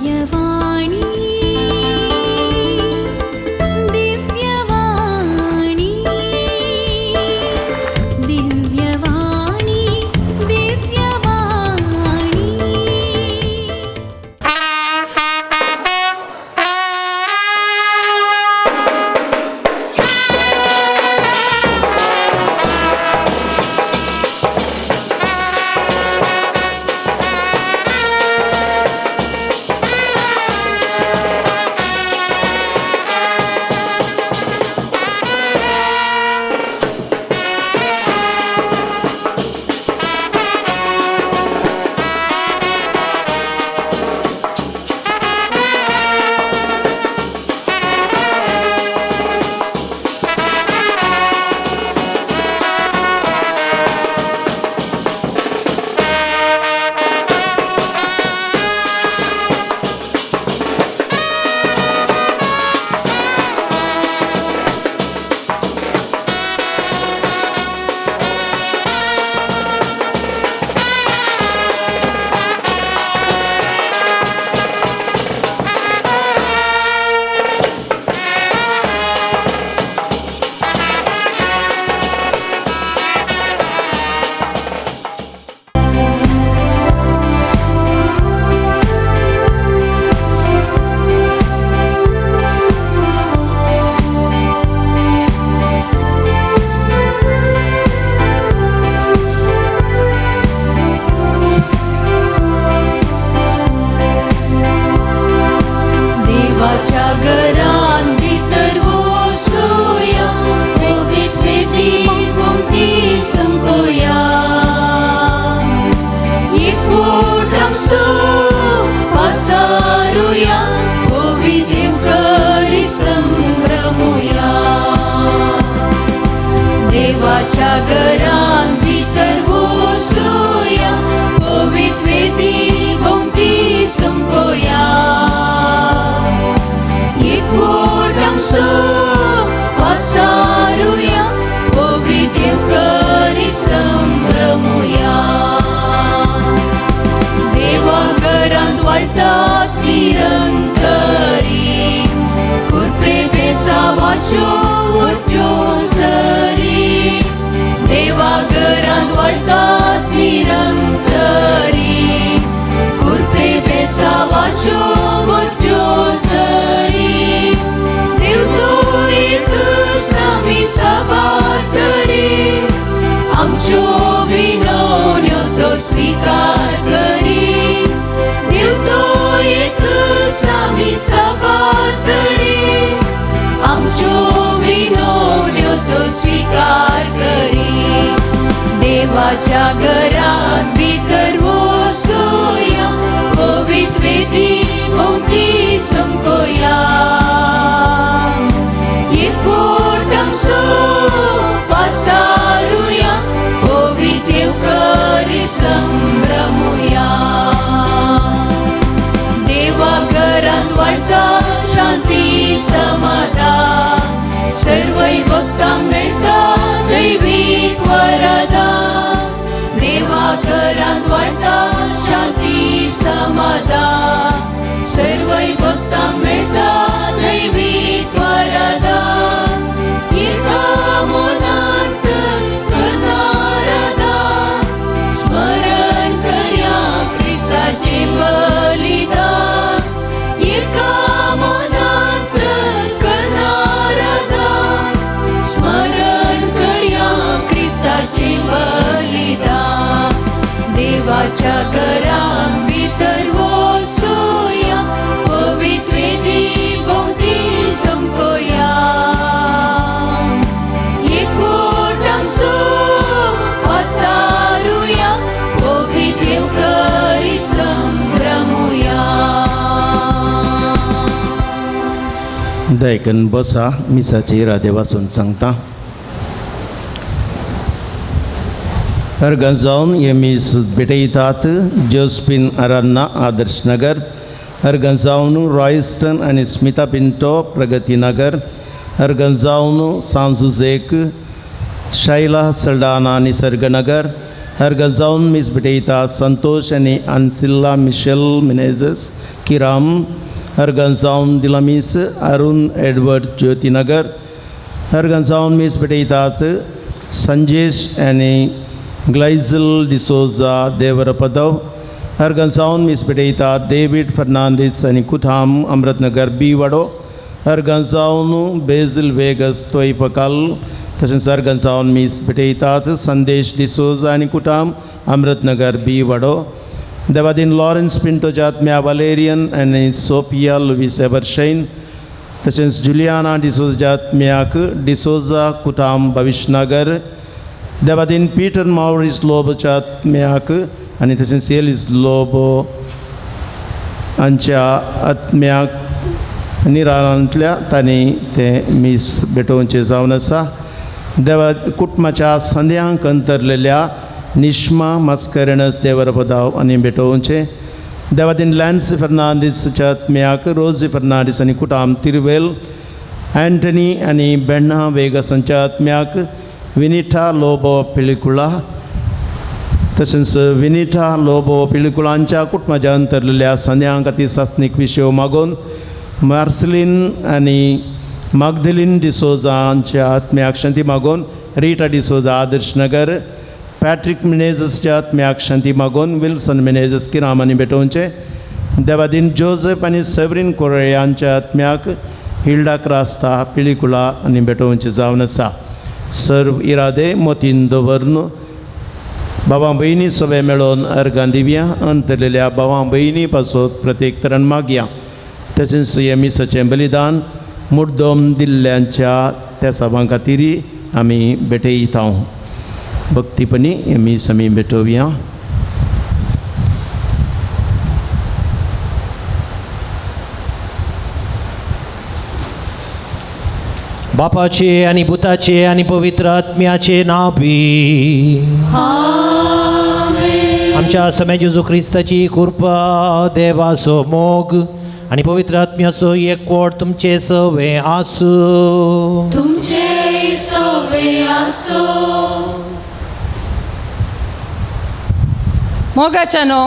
दिव्यवाणी दिव्यवाणी दिव्यवाणी दिव्यवाणी. देवाच्या घरान भितर वचुया, पवित्र वेदी भोंवती समकोया. एकवट आमचो पासारुया, पवित्र देवकरी संभ्रमुया. देवाच्या घरान भितर वचुया, पवित्र वेदी भोंवती समकोया. एकवट आमचो पासारुया, पवित्र देवकरी संभ्रमुया. देवा घरांत वाळटात निरंतरी, कुर्पे बेसावाच्यो उरत्यो सरी. देवा घरांत वाळटात निरंतरी, कुर्पे बेसावाच्यो उरत्यो सरी. देव तो एक आमी साबार तरी, आमच्यो विनवण्यो तो स्विकार करी. देव तो एक आमी साबार तरी, आमच्यो विनवण्यो तो स्विकार करी. देवाच्या घरात भितर वचुया, पवित्र वेदी भोंवती समकोया. एकवट आमचो पासारुया, पवित्र देवकरी संभ्रमुया. देवा घरांत वाळटा शांती समाधान, सर्वय भक्तांक मेळटा दैवीक वरदान. देवा घरांत वाळटा शांती समाधान, सर्वय भक्तांक मेळटा दैवीक वरदान. एका मनांत करनारदान, स्मरण करया क्रिस्ताचें बलिदान. एका मनांत करनारदान, स्मरण करया क्रिस्ताचें बलिदान. देवाच्या घरान भितर वचुया, पवित्र वेदी भोंवती समकोया. एकवट आमचो पासारुया, पवित्र देवकरी संभ्रमुया. दयकन बसा. मिसाचे इरादे वाचून सांगता. अर्गंजावन हे मीस भेटयतात जोस्पिन अरान्ना, आदर्श नगर. अर्गंजावन रॉयस्टन आनी स्मिता पिंटो, प्रगती नगर. अर्गंजावन सांजुजेक, शैला सल्डाना, निसर्गनगर. हरगजावन मीस भेटयता संतोष आनी आन्सिल्ला मिशेल मिनेजस किराम हरगजावन दिला मीस अरुण एडवर्ड ज्योतिनगर हरगजावन मीस भेटयतात संजेश आनी ग्लायझल डिसोजा देवरपदव हरगजावन मीस भेटयतात डेवीड फर्नांडीस आनी कुठाम अमृतनगर बी वाडो हरगजावन बेझिल वेगस तोयपकाल तशेंच हरगजावन मीस भेटयतात संदेश डिसोजा आनी कुठाम अमृतनगर बी वाडो देवादीन लॉरन्स पिंटोच्या आत्म्या वालेरियन आनी सोपिया लुवीस एबरशैन तशेंच जुलियाना डिसोजा आत्म्याक डिसोजा कुठाम भविशनगर देवादीन पीटर मावरीस लोबोच्या आत्म्याक आनी तशेंच एलिस लोबो हांच्या आत्म्याक निराळांतल्या तांणी तें मीस भेटोवचें जावन आसा. देवा कुटुंबाच्या संद्यांक अंतरलेल्या निश्मा मास्करेनस देवरपदाव आनी भेटोवचें. देवादीन लॅन्स फर्नांडीसच्या आत्म्याक रोजी फर्नांडीस आनी कुटाम तिरुवेल अँटनी आनी बेण्णा वेगस हांच्या आत्म्याक विनिटा लोबो पिळिकुळा तशेंच विनिटा लोबो पिळिकुळांच्या कुटुंबाच्या अंतरलेल्या संद्यांक खातीर सासणीक विशय मागून मार्सलीन आनी मागदेलीन डिसोजा हांच्या आत्म्याक शांती मागून रिटा डिसोजा आदर्श नगर पॅट्रीक मिनेजसच्या आत्म्याक शांती मागून विल्सन मिनेजस किराम आनी भेटोवचें. देवादीन जोसेफ आनी सेवरीन कोरळे हांच्या आत्म्याक हिल्डा क्रास्ता पिळिकुळा आनी भेटोवचें जावन आसा. सर्व इरादे मोतीन दवरून बाबा भयणी सगळे मेळोन अर्गां दिवया. अंतरलेल्या बाबा भयणी पासत प्रत्येक तरान मागया. तशेंच हे मिसाचें बलिदान मुड्डोम दिल्ल्यांच्या त्या सभां खातीर आमी भेटयता. भक्तीपणी हे मीस आमी भेटोवया. बापाचे आनी पुताचे आनी पवित्र आत्म्याचे नांव बी. आमच्या समय जेजू क्रिस्ताची कृपा, देवाचो मोग आनी पवित्र आत्म्याचो एकवट तुमचे सवे आसूं. तुमचे सवे आसूं. मोगाच्यानो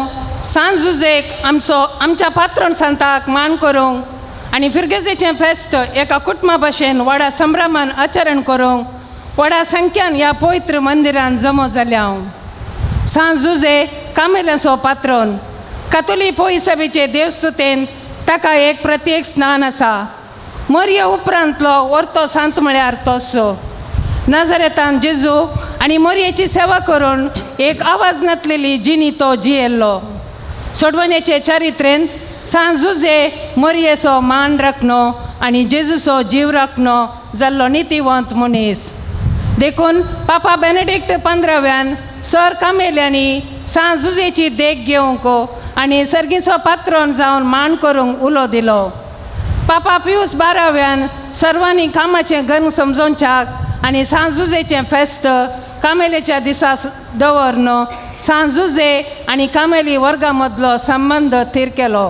सांज जुजेक आमचो आमच्या पात्रण सांताक मान करूंक आनी फिरगेजेचें फेस्त एका कुटुंबा भाशेन व्हडा संभ्रमान आचरण करूंक व्हडा संख्यान ह्या पवित्र मंदिरान जमो जाल्या हांव. सांज जुजे कामेल्यांचो पात्रोन कातोली पोयसभेचे देवस्तुतेन ताका एक प्रत्येक स्नान आसा. मोरये उपरांतलो वर्तो सांत म्हळ्यार तोसो नाजरेतान जेजू आनी मोरयेची सेवा करून एक आवाज नातलेली जिणी तो जियेल्लो. सोडवण्याचे चारित्रेन सांज जुजे मोरयेचो मान राखणो आनी जेजूचो जीव राखणो जाल्लो नितीवंत मनीस. देखून पापा बेनेडिक्ट 15व्यान सर कामेल्यांनी सांज जुजेची देख घेवंक आनी सर्गीचो पात्रोन जावन मान करूंक उलो दिलो. पापा पियूस 12व्यान सर्वांनी कामाचें गन समजोवच्याक आनी सांज जुजेचें फेस्त कामेलेच्या दिसा दवरन सांज जुजे आनी कामेली वर्गा मदलो संबंद थीर केलो.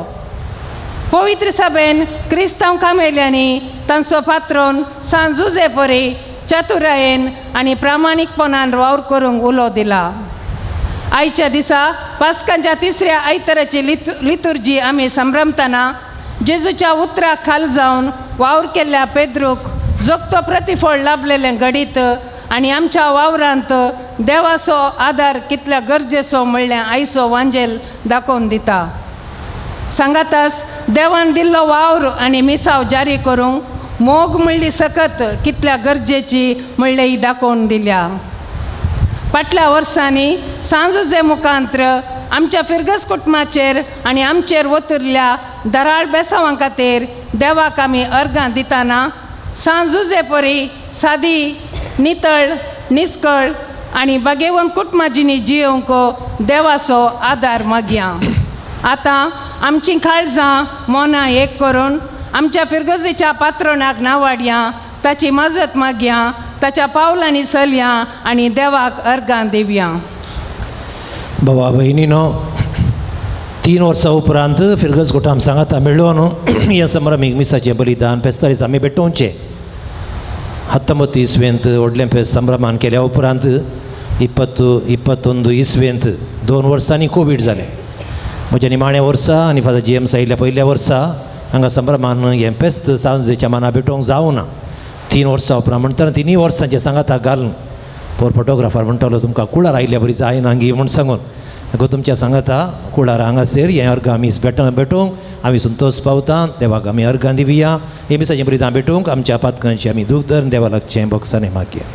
पवित्र सभेन क्रिस्तांव कामेल्यांनी तांचो पात्रोन सांज जुजे परी चतुरायेन आनी प्रामाणीकपणान वावर करूंक उलो दिला. आयच्या दिसा पास्कांच्या तिसऱ्या आयताराची लितुर्जी आमी संभ्रमतना जेजूच्या उतराक खाल जावन वावर केल्ल्या पेद्रूक जोगतो प्रतिफळ लाभलेलें घडीत आनी आमच्या वावरांत देवाचो आदार कितल्या गरजेचो म्हणलें आयचो वांजेल दाखोवन दिता. सांगातास देवान दिल्लो वावर आनी मिसाव जारी करूंक मोग म्हणली सकत कितल्या गरजेची म्हणलें दाखोवन दिल्या. फाटल्या वर्सांनी सांजुजे मुखांत्र आमच्या फिरगस कुटुंबाचेर आनी आमचेर वतरल्या दराळ बेसांवां खातीर देवाक आमी अर्गां दितना सांजुजे परी सादी नितळ निस्कळ आनी बागेवन कुटुंबाजीनी जियोवंक देवाचो आदार मागया. आतां आमचीं काळजां मोनां एक करून आमच्या फिरगजेच्या पात्रणाक नावाडया, ताची मजत मागया, ताच्या पावलांनी चलया आनी देवाक अर्गां दिवया. बाबा भयणीनो, 3 वर्सां उपरांत फिरगज कुटाम सांगाता मेळोवन ह्या संभ्रमीक मिसाचें बलिदान फेस्तारीस आमी भेटोवचें. 19 इसवेंत व्हडलें फेस्त संभ्रमान केल्या उपरांत 2021 इसवेंत 2 वर्सांनी कोवीड जालें. म्हज्या निमाण्या वर्सा आनी फादर जेम्स आयिल्ल्या पयल्या वर्सा हांगा संभ्रमान हें फेस्त सांजेच्या माना भेटोवंक जावना. 3 वर्सां उपरांत म्हणटना 3 वर्सांचें सांगाताक घालून पोर फोटोग्राफर म्हणटालो तुमकां कुळार आयिल्ल्या बरी जायना गी म्हूण सांगून अगो तुमच्या सांगाता कुळार हांगासर हें अर्गां आमी भेटोवंक आमी संतोष पावता. देवाक आमी अर्गां दिवया. हे मिसाचें बरिदां भेटोवंक आमच्या पातकांची आमी दूख धरून देवा लागचें बोगसाने मागया.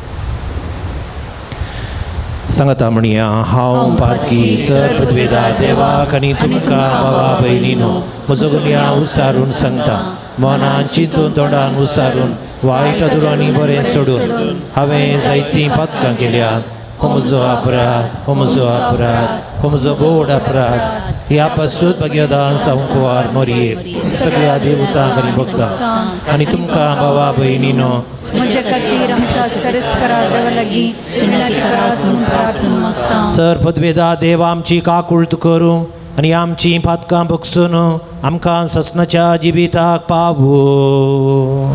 सांगाता म्हणया, हांव पातकी सर्ववेदा देवाक आनी तुमकां बाबा भयणीनो म्हजो गुन्यांव उसारून सांगता. मनान चिंतून तोंडान उसारून वायट अदुरांनी बरें सोडून हांवें जायतीं पातकां केल्यात. हो म्हजो अपराध, हो म्हजो अपराध, हो म्हजो गोड अपराध. ह्या पासून भाग्यदान सावंकुवार मोरये सगळ्या देवतांक आनी भक्तांक आनी तुमकां बाबा भयणीनो म्हज्या खातीर आमच्या सरस्परा देवा लागीं विनंती करात म्हणून प्रार्थना मागता. सर पदवेदा देव आमची काकुळट करूं आनी आमची पातकां बगसून आमकां ससनाच्या जिविताक पावूं.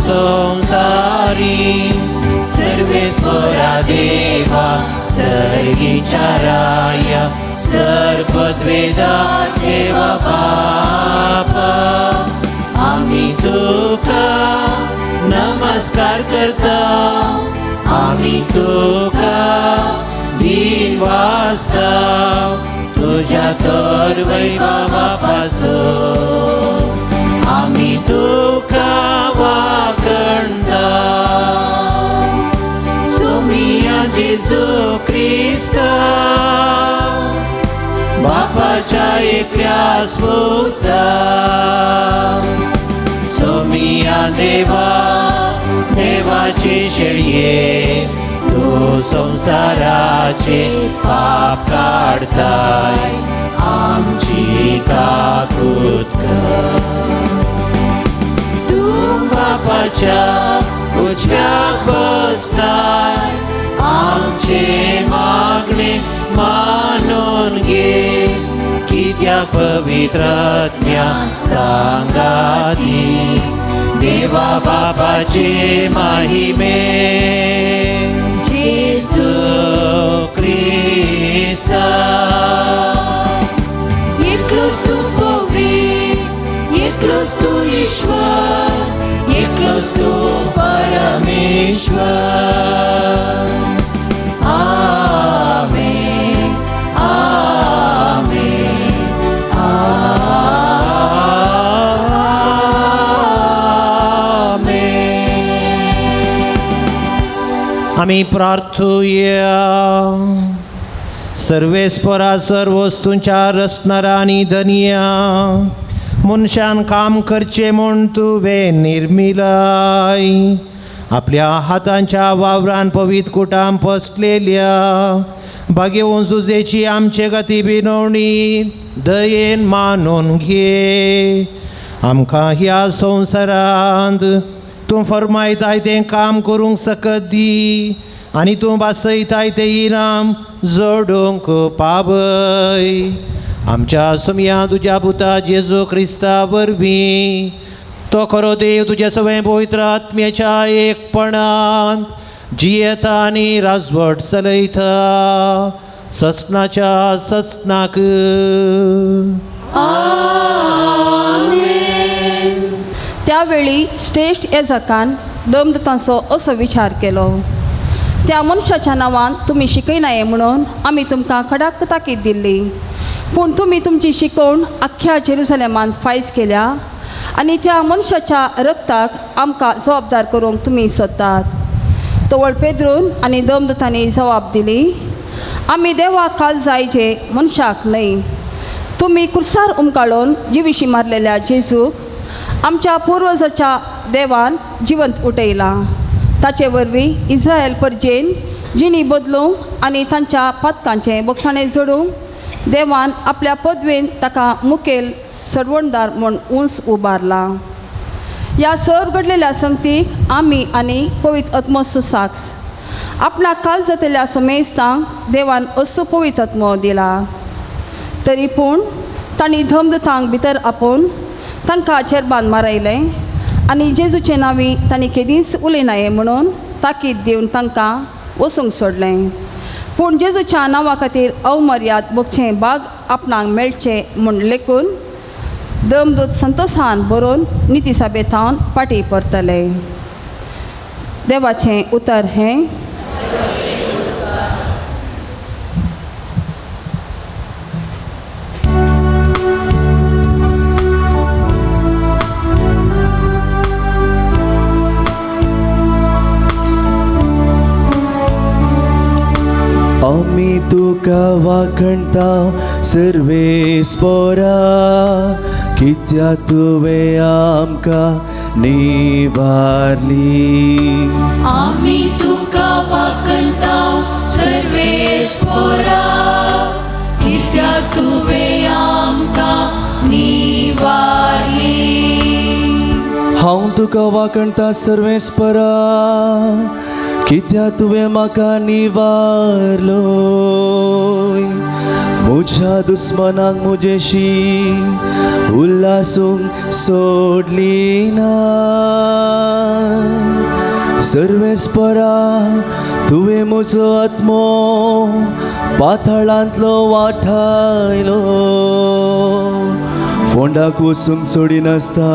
संसारी सर्वेस्वरा देवा सर्गीच्या राया सर्वद्वेदा देवा बापा आमी तुका नमस्कार करता, आमी तुका दिन वाजता तुझ्या तर वैभवा पासून आमी तुका वाकणता. सुमिया जेजू क्रिस्ता बापाच्या एकल्या स्फुर्ता, सोमिया देवा देवाचे शेळये तू संसाराचे पाप काडताय आमची काकूत कर. तूं बापाच्या उजव्याक बसलाय आमचे मागणे मानून घे, कित्याक पवित्र आत्म्या सांगाती देवा बापाचे महिमे जेजू क्रिस्ता. एकलोच तूं पवित्र, एकलोच तूं ईश्वर, एकलोच तूं परमेश्वर. आमेन, आमेन, आमेन. आमी प्रार्थुया. सर्वेस्परा सर्व वस्तूंच्या रचणारा आनी धनया मनशान काम करचें म्हूण तुवें निर्मिलाय. आपल्या हातांच्या वावरान पवित्र कुटाम पसलेल्या भागेवन जुजेची आमचे गती बिनवणी दयेन मानून घे. आमकां ह्या संवसारांत तूं फर्मायताय तें काम करूंक सकत दी आनी तूं भासयताय तें इनाम जोडूंक पावय. आमच्या सुमया तुज्या पुता जेजू क्रिस्ता वरवीं तो खरो देव तुज्या सगळें पवित्र आत्म्याच्या एकपणांत जियेता आनी राजवट चलयता ससनाच्या ससनाक. त्यावेळी श्रेश्ठ येजकान दमदतांचो असो विचार केलो, त्या मनशाच्या नांवान तुमी शिकयनाये म्हणून आमी तुमकां खडाक ताकीद दिल्ली, पूण तुमी तुमची शिकवण आख्ख्या जेरुसलेमान फायज केल्या आनी त्या मनशाच्या रक्ताक आमकां जबाबदार करूंक तुमी सोदतात. तवळ पेद्रून आनी दमदतांनी जबाब दिली, आमी देवाक काल जायचे मनशाक न्हय. तुमी कुर्सार उमकाळून जिविशी मारलेल्या जेजूक आमच्या पुर्वजाच्या देवान जिवंत उठयला. ताचे वरवीं इस्रायल परजेन जिणी बदलूंक आनी तांच्या पातकांचें बोगसाणें जोडूंक देवान आपल्या पदवेन ताका मुखेल सरवणदार म्हूण उंच उबारला. ह्या सर घडलेल्या संगतीक आमी आनी पवित्र आत्मो सुसाक्स आपणाक काल जातल्या समेस्तांक देवान असो पवित्र आत्मो दिला. तरी पूण तांणी धमदतांक भितर आपोवन तांकां चेरबान मारयलें आनी जेजूचे नांवी तांणी केदींच उलयनाये म्हणून ताकीद दिवन तांकां वचूंक सोडलें. पूण जेजूच्या नांवा खातीर अवमर्याद भोगचें भाग आपणाक मेळचें म्हूण लेखून दमदूत संतोशान बरोवन नितीसाबे थावन पाटी परतले. देवाचें उतर हें. आमी तुका वाखणता सर्वेस्पोरा, कित्याक तुवें आमकां निवारली. आमी तुका वाखणता सर्वेस्पोरा, कित्याक तुवें आमकां निवारली. हांव तुका वाखणता सर्वेस्परा, कित्याक तुवें म्हाका निवारलो. म्हज्या दुस्मनाक म्हजेशी उल्हासूंक सोडली ना. सर्वेस्परा तुवें म्हजो आत्मो पातळांतलो वाठायलो. फोंडाक वचूंक सोडिनासता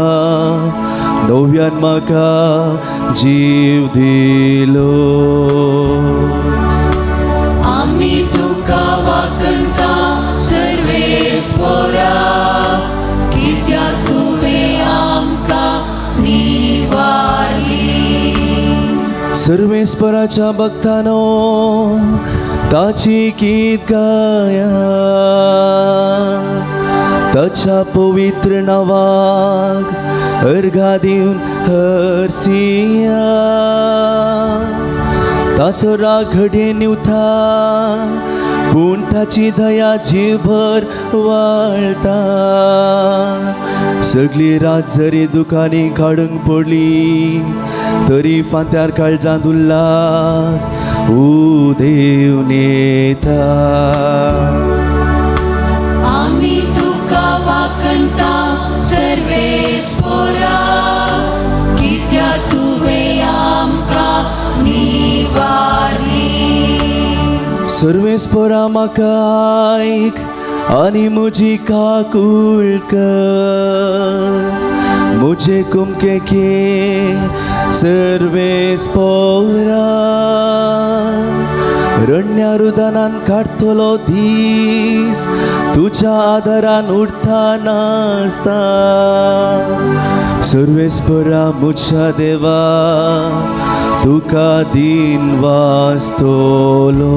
नव्यान म्हाका जीव दिलो. आमी तुका वाखणता सर्वेस्पोरा, कित्याक तुवें आमकां निवारली. सर्वेस्पराच्या भक्तानो ताची गीत गाया, ताच्या पवित्र नांवाक अर्घा दिवन हरसिया. ताचो राग घडये न्हिवता, पूण ताची दया जीवभर वाळटा. सगळी रात जरी दुकानी काडूंक पडली तरी फांत्यार काळजांत उल्हास उदेवन येता. आमी तुका वाखणता सर्वेस्पोरा, कित्याक तुवें आमकां निवारली. सर्वेस्परा म्हाका आयक आनी म्हजी काकूळ कर. म्हजे कुमके घे सर्वेस्पोरा, रण्या रुदानान काडटलो दीस तुज्या आदारान उठता नासता. सर्वेस्परा म्हज्या देवा तुका दिन वाचतलो.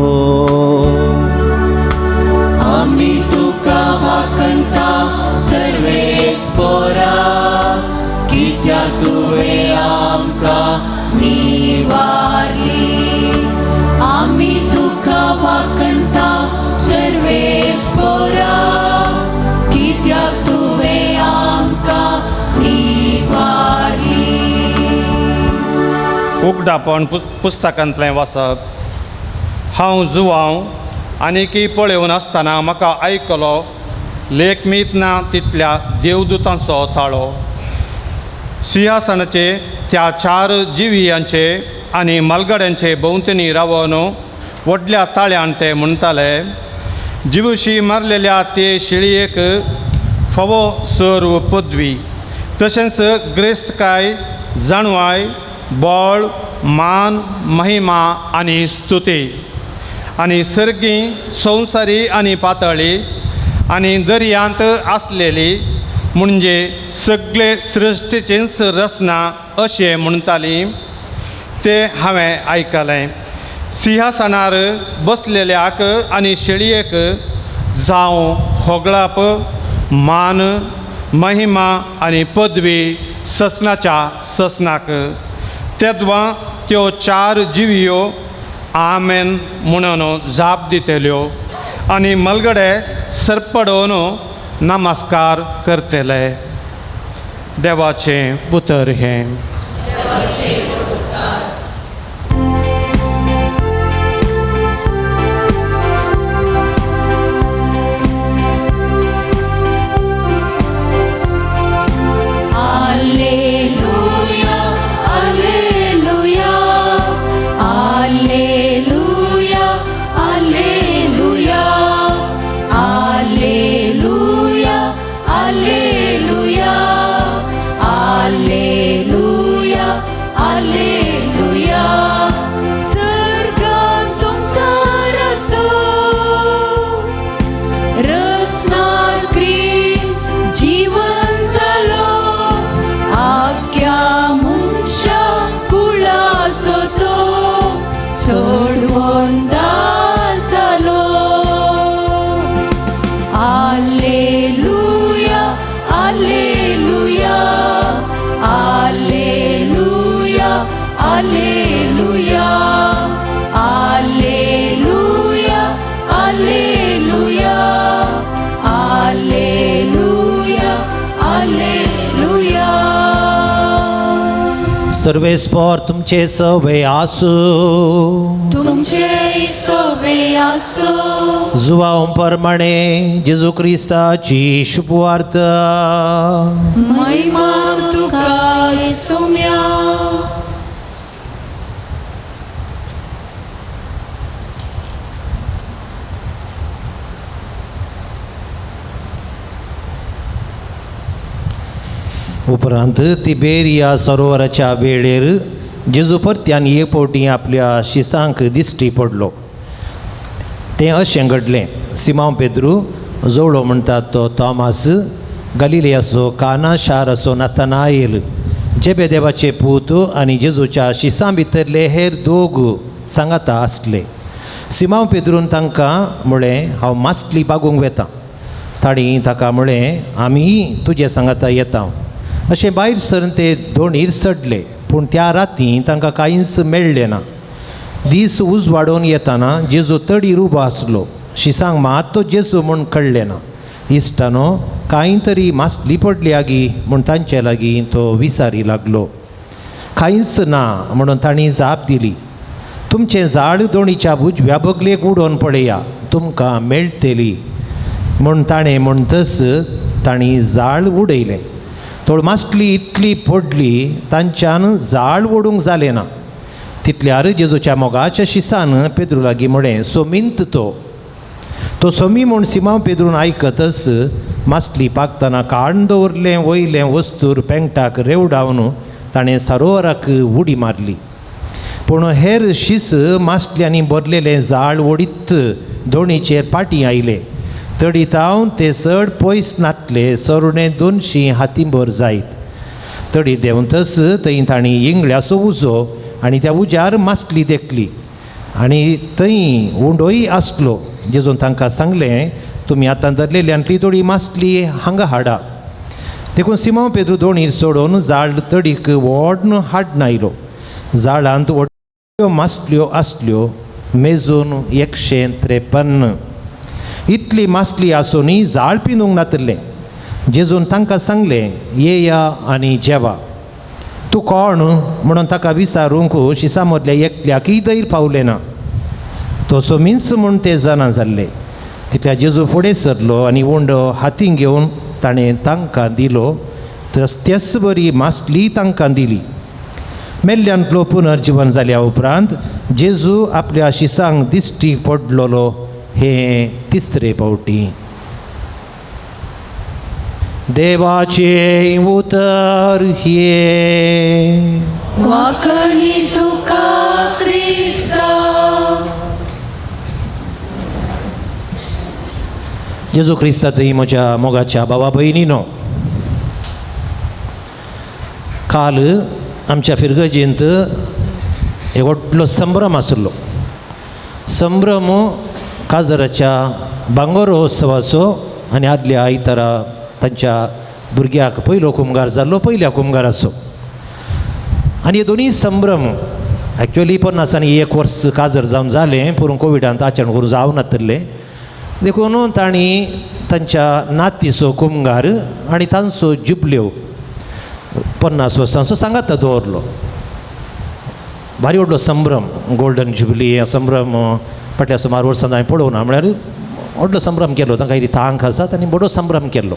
आमी तुका वाखणता सर्वेस्पोरा, कित्याक तुवें आमकां निवारली. आमी तुका वाखणता सर्वेस्पोरा, कित्याक तुवें आमकां निवारली. उगडापण पुस्तकांतलें वाचप. हांव जुवांव आनीकय पळोवन आसतना म्हाका आयकलो लेखमीत ना तितल्या देवदूतांचो ताळो. सिंहासनाचे त्या चार जिवियांचे आनी मालगड्यांचे भोंवतणी रावन व्हडल्या ताळ्यान ते म्हणटाले, जिवशी मारलेल्या ते शेळयेक फावो सर्व पदवी तशेंच ग्रेस्तकाय जाणवाय बळ मान महिमा आनी स्तुती आनी सर्गी संवसारी आनी पातळी आनी दर्यांत आसलेली म्हणजे सगळे सृश्टीचीच रचना अशें म्हणटाली तें हांवें आयकलें. सिंहासनार बसलेल्याक आनी शेळयेक जावं होगळाप मान महिमा आनी पदवी ससनाच्या ससनाक. तेद्वां त्यो चार जिवयो आमेन म्हणून जाप दितल्यो आनी मलगडे सरपडोवन नमस्कार करतले. देवाचें उतर हें. सर्वेस्पर तुमचे सवे आसू, तुमचे सवे आसू. जुवांव परमाणे जेजू क्रिस्ताची शुभवार्ता. महिमा तुका सोम्या. उपरांत तिबेरिया सरोवराच्या वेळेर जेजू परत्यान एक फावटी आपल्या शिसांक दिश्टी पडलो. तें अशें घडलें, सिमांव पेद्रू, जोवळो म्हणटात तो थॉमास, गलिलियाचो काना शाराचो नथनाएल, जेबेदेवाचे पूत आनी जेजूच्या शिसां भितरले हेर दोग सांगाता आसले. सिमांव पेद्रून तांकां म्हळें, हांव मासली बागोवंक वेतां. तांणी ताका म्हळें, आमी तुजे सांगाता येता. अशें भायर सरून ते दोणीर चडले, पूण त्या राती तांकां कांयच मेळ्ळें ना. दीस उजवाडून येताना जेजू तडीर उबो आसलो. शिसांक मात तो जेजू म्हूण कळ्ळें ना. इश्टानो, कांय तरी मासली पडली आगी म्हूण तांचे लागीं तो विचारी लागलो. कांयच ना म्हणून तांणी जाप दिली. तुमचें झाड दोणीच्या उजव्या बगलेक उडोवन पळया, तुमकां मेळटली म्हूण ताणें म्हणटच तांणी जाळ उडयलें. थोड मासली इतली पडली तांच्यान जाळ ओडूंक जालें ना. तितल्यार जेजूच्या मोगाच्या शिसान पेद्रू लागीं म्हळें, सोमींत तो. तो सोमी म्हूण सिमांव पेद्रून आयकतच मासली पाकतना काडून दवरलें वयलें वस्तूर पेंगटाक रेवडावन ताणें सरोवराक उडी मारली. पूण हेर शीस मासल्यांनी भरलेलें जाळ ओडीत दोणीचेर पाटी आयले. तडीत हांव ते चड पयस नातले, सरुणे 200 हातींभर जायत. तडी देंवतच थंय तांणी इंगळ्याचो उजो आनी त्या उज्यार मासली देखली आनी थंय उंडोय आसलो. जेजून तांकां सांगलें, तुमी आतां धरलेल्यांतली थोडी मासली हांगा हाडा. देखून सिमांव पेद्रू दोणीर सोडून जाळ तडीक व्हड हाडून आयलो. जाळांत व्हडल्यो मासल्यो आसल्यो, मेजून 153. इतली मासली आसूनय जाळ पिनूंक नातलें. जेजून तांकां सांगलें, येया आनी जेवा. तूं कोण म्हणून ताका विचारूंक शिसा मदल्या एकल्याकय धैर्य पावलें ना. तो सोमींच म्हूण ते जाणा जाल्ले. तितल्या जेजू फुडें सरलो आनी उंडो हातीन घेवन ताणें तांकां दिलो. तेच बरी मासली तांकां दिली. मेल्ल्यांतलो पुनर्जिवन जाल्या उपरांत जेजू आपल्या शिसांक दिश्टी पडलेलो हे तिसरे पावटी। देवाचे उतर हे वाखणी तुका क्रिस्ता। जेजू क्रिस्तांत म्हज्या मोगाच्या भावा भयणीनो, काल आमच्या फिरगर्जेंत एक व्हडलो संभ्रम आसलो। संभ्रम काजराच्या बांगोरोत्सवाचो आनी आदल्या आयतारा तांच्या भुरग्याक पयलो कुमगार जाल्लो पयल्या कुमगाराचो। आनी हे दोनूय संभ्रम एक्चुअली 51 वर्स काजर जावन जालें, पूण कोविडांत आचरण करूं जावनातलें, देखून तांणी तांच्या नातीचो कुमगार आनी तांचो जुबल्यो 50 वर्सांचो सांगाता दवरलो। भारी व्हडलो संभ्रम, गोल्डन जुबली हे संभ्रम फाटल्या सुमार वर्सां हांवें पळोवना, म्हळ्यार व्हडलो संभ्रम केलो। तांकां कितें तांक आसात आनी बरो संभ्रम केल्लो।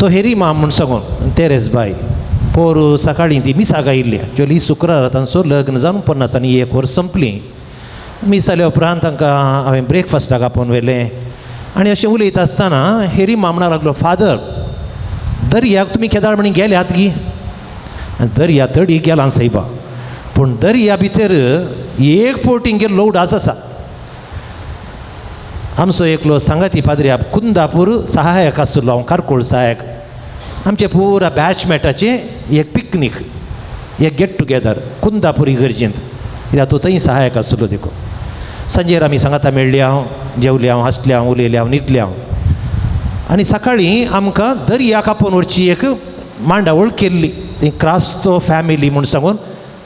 तो हेरी माम म्हूण सांगून तेरेस बाय पोर सकाळीं ती मिसाक आयिल्ली। एक्चुअली शुक्रारा तांचो लग्न जावन 51 वर्स संपलीं। मीस जाल्या उपरांत तांकां हांवें ब्रेकफास्टाक आपोवन व्हेलें आनी अशें उलयता आसतना हेरी माम म्हणा लागलो, फादर दर्याक तुमी केदाळ म्हणी गेल्यात गी? दर्या तडी गेला सायबा, पूण दर्या भितर एक पोटींग गेल्लो उडास आसा। आमचो एकलो सांगाती पाद्री कुंदापूर सहायक आसलो, हांव कारकोळ सहायक। आमचे पुरा बॅचमेटाचें एक पिकनीक, एक गेट टुगेदर कुंदापूर इगर्जेंत, कित्याक तो थंय सहायक आसलो देखून। सांजेर आमी सांगाता मेळ्ळी हांव, जेवली हांव, हांसले हांव, उलयले हांव, न्हिदले हांव। आनी सकाळीं आमकां दर्याक आपोवन व्हरची एक मांडावळ केल्ली। ती क्रास्तो फॅमिली म्हूण सांगून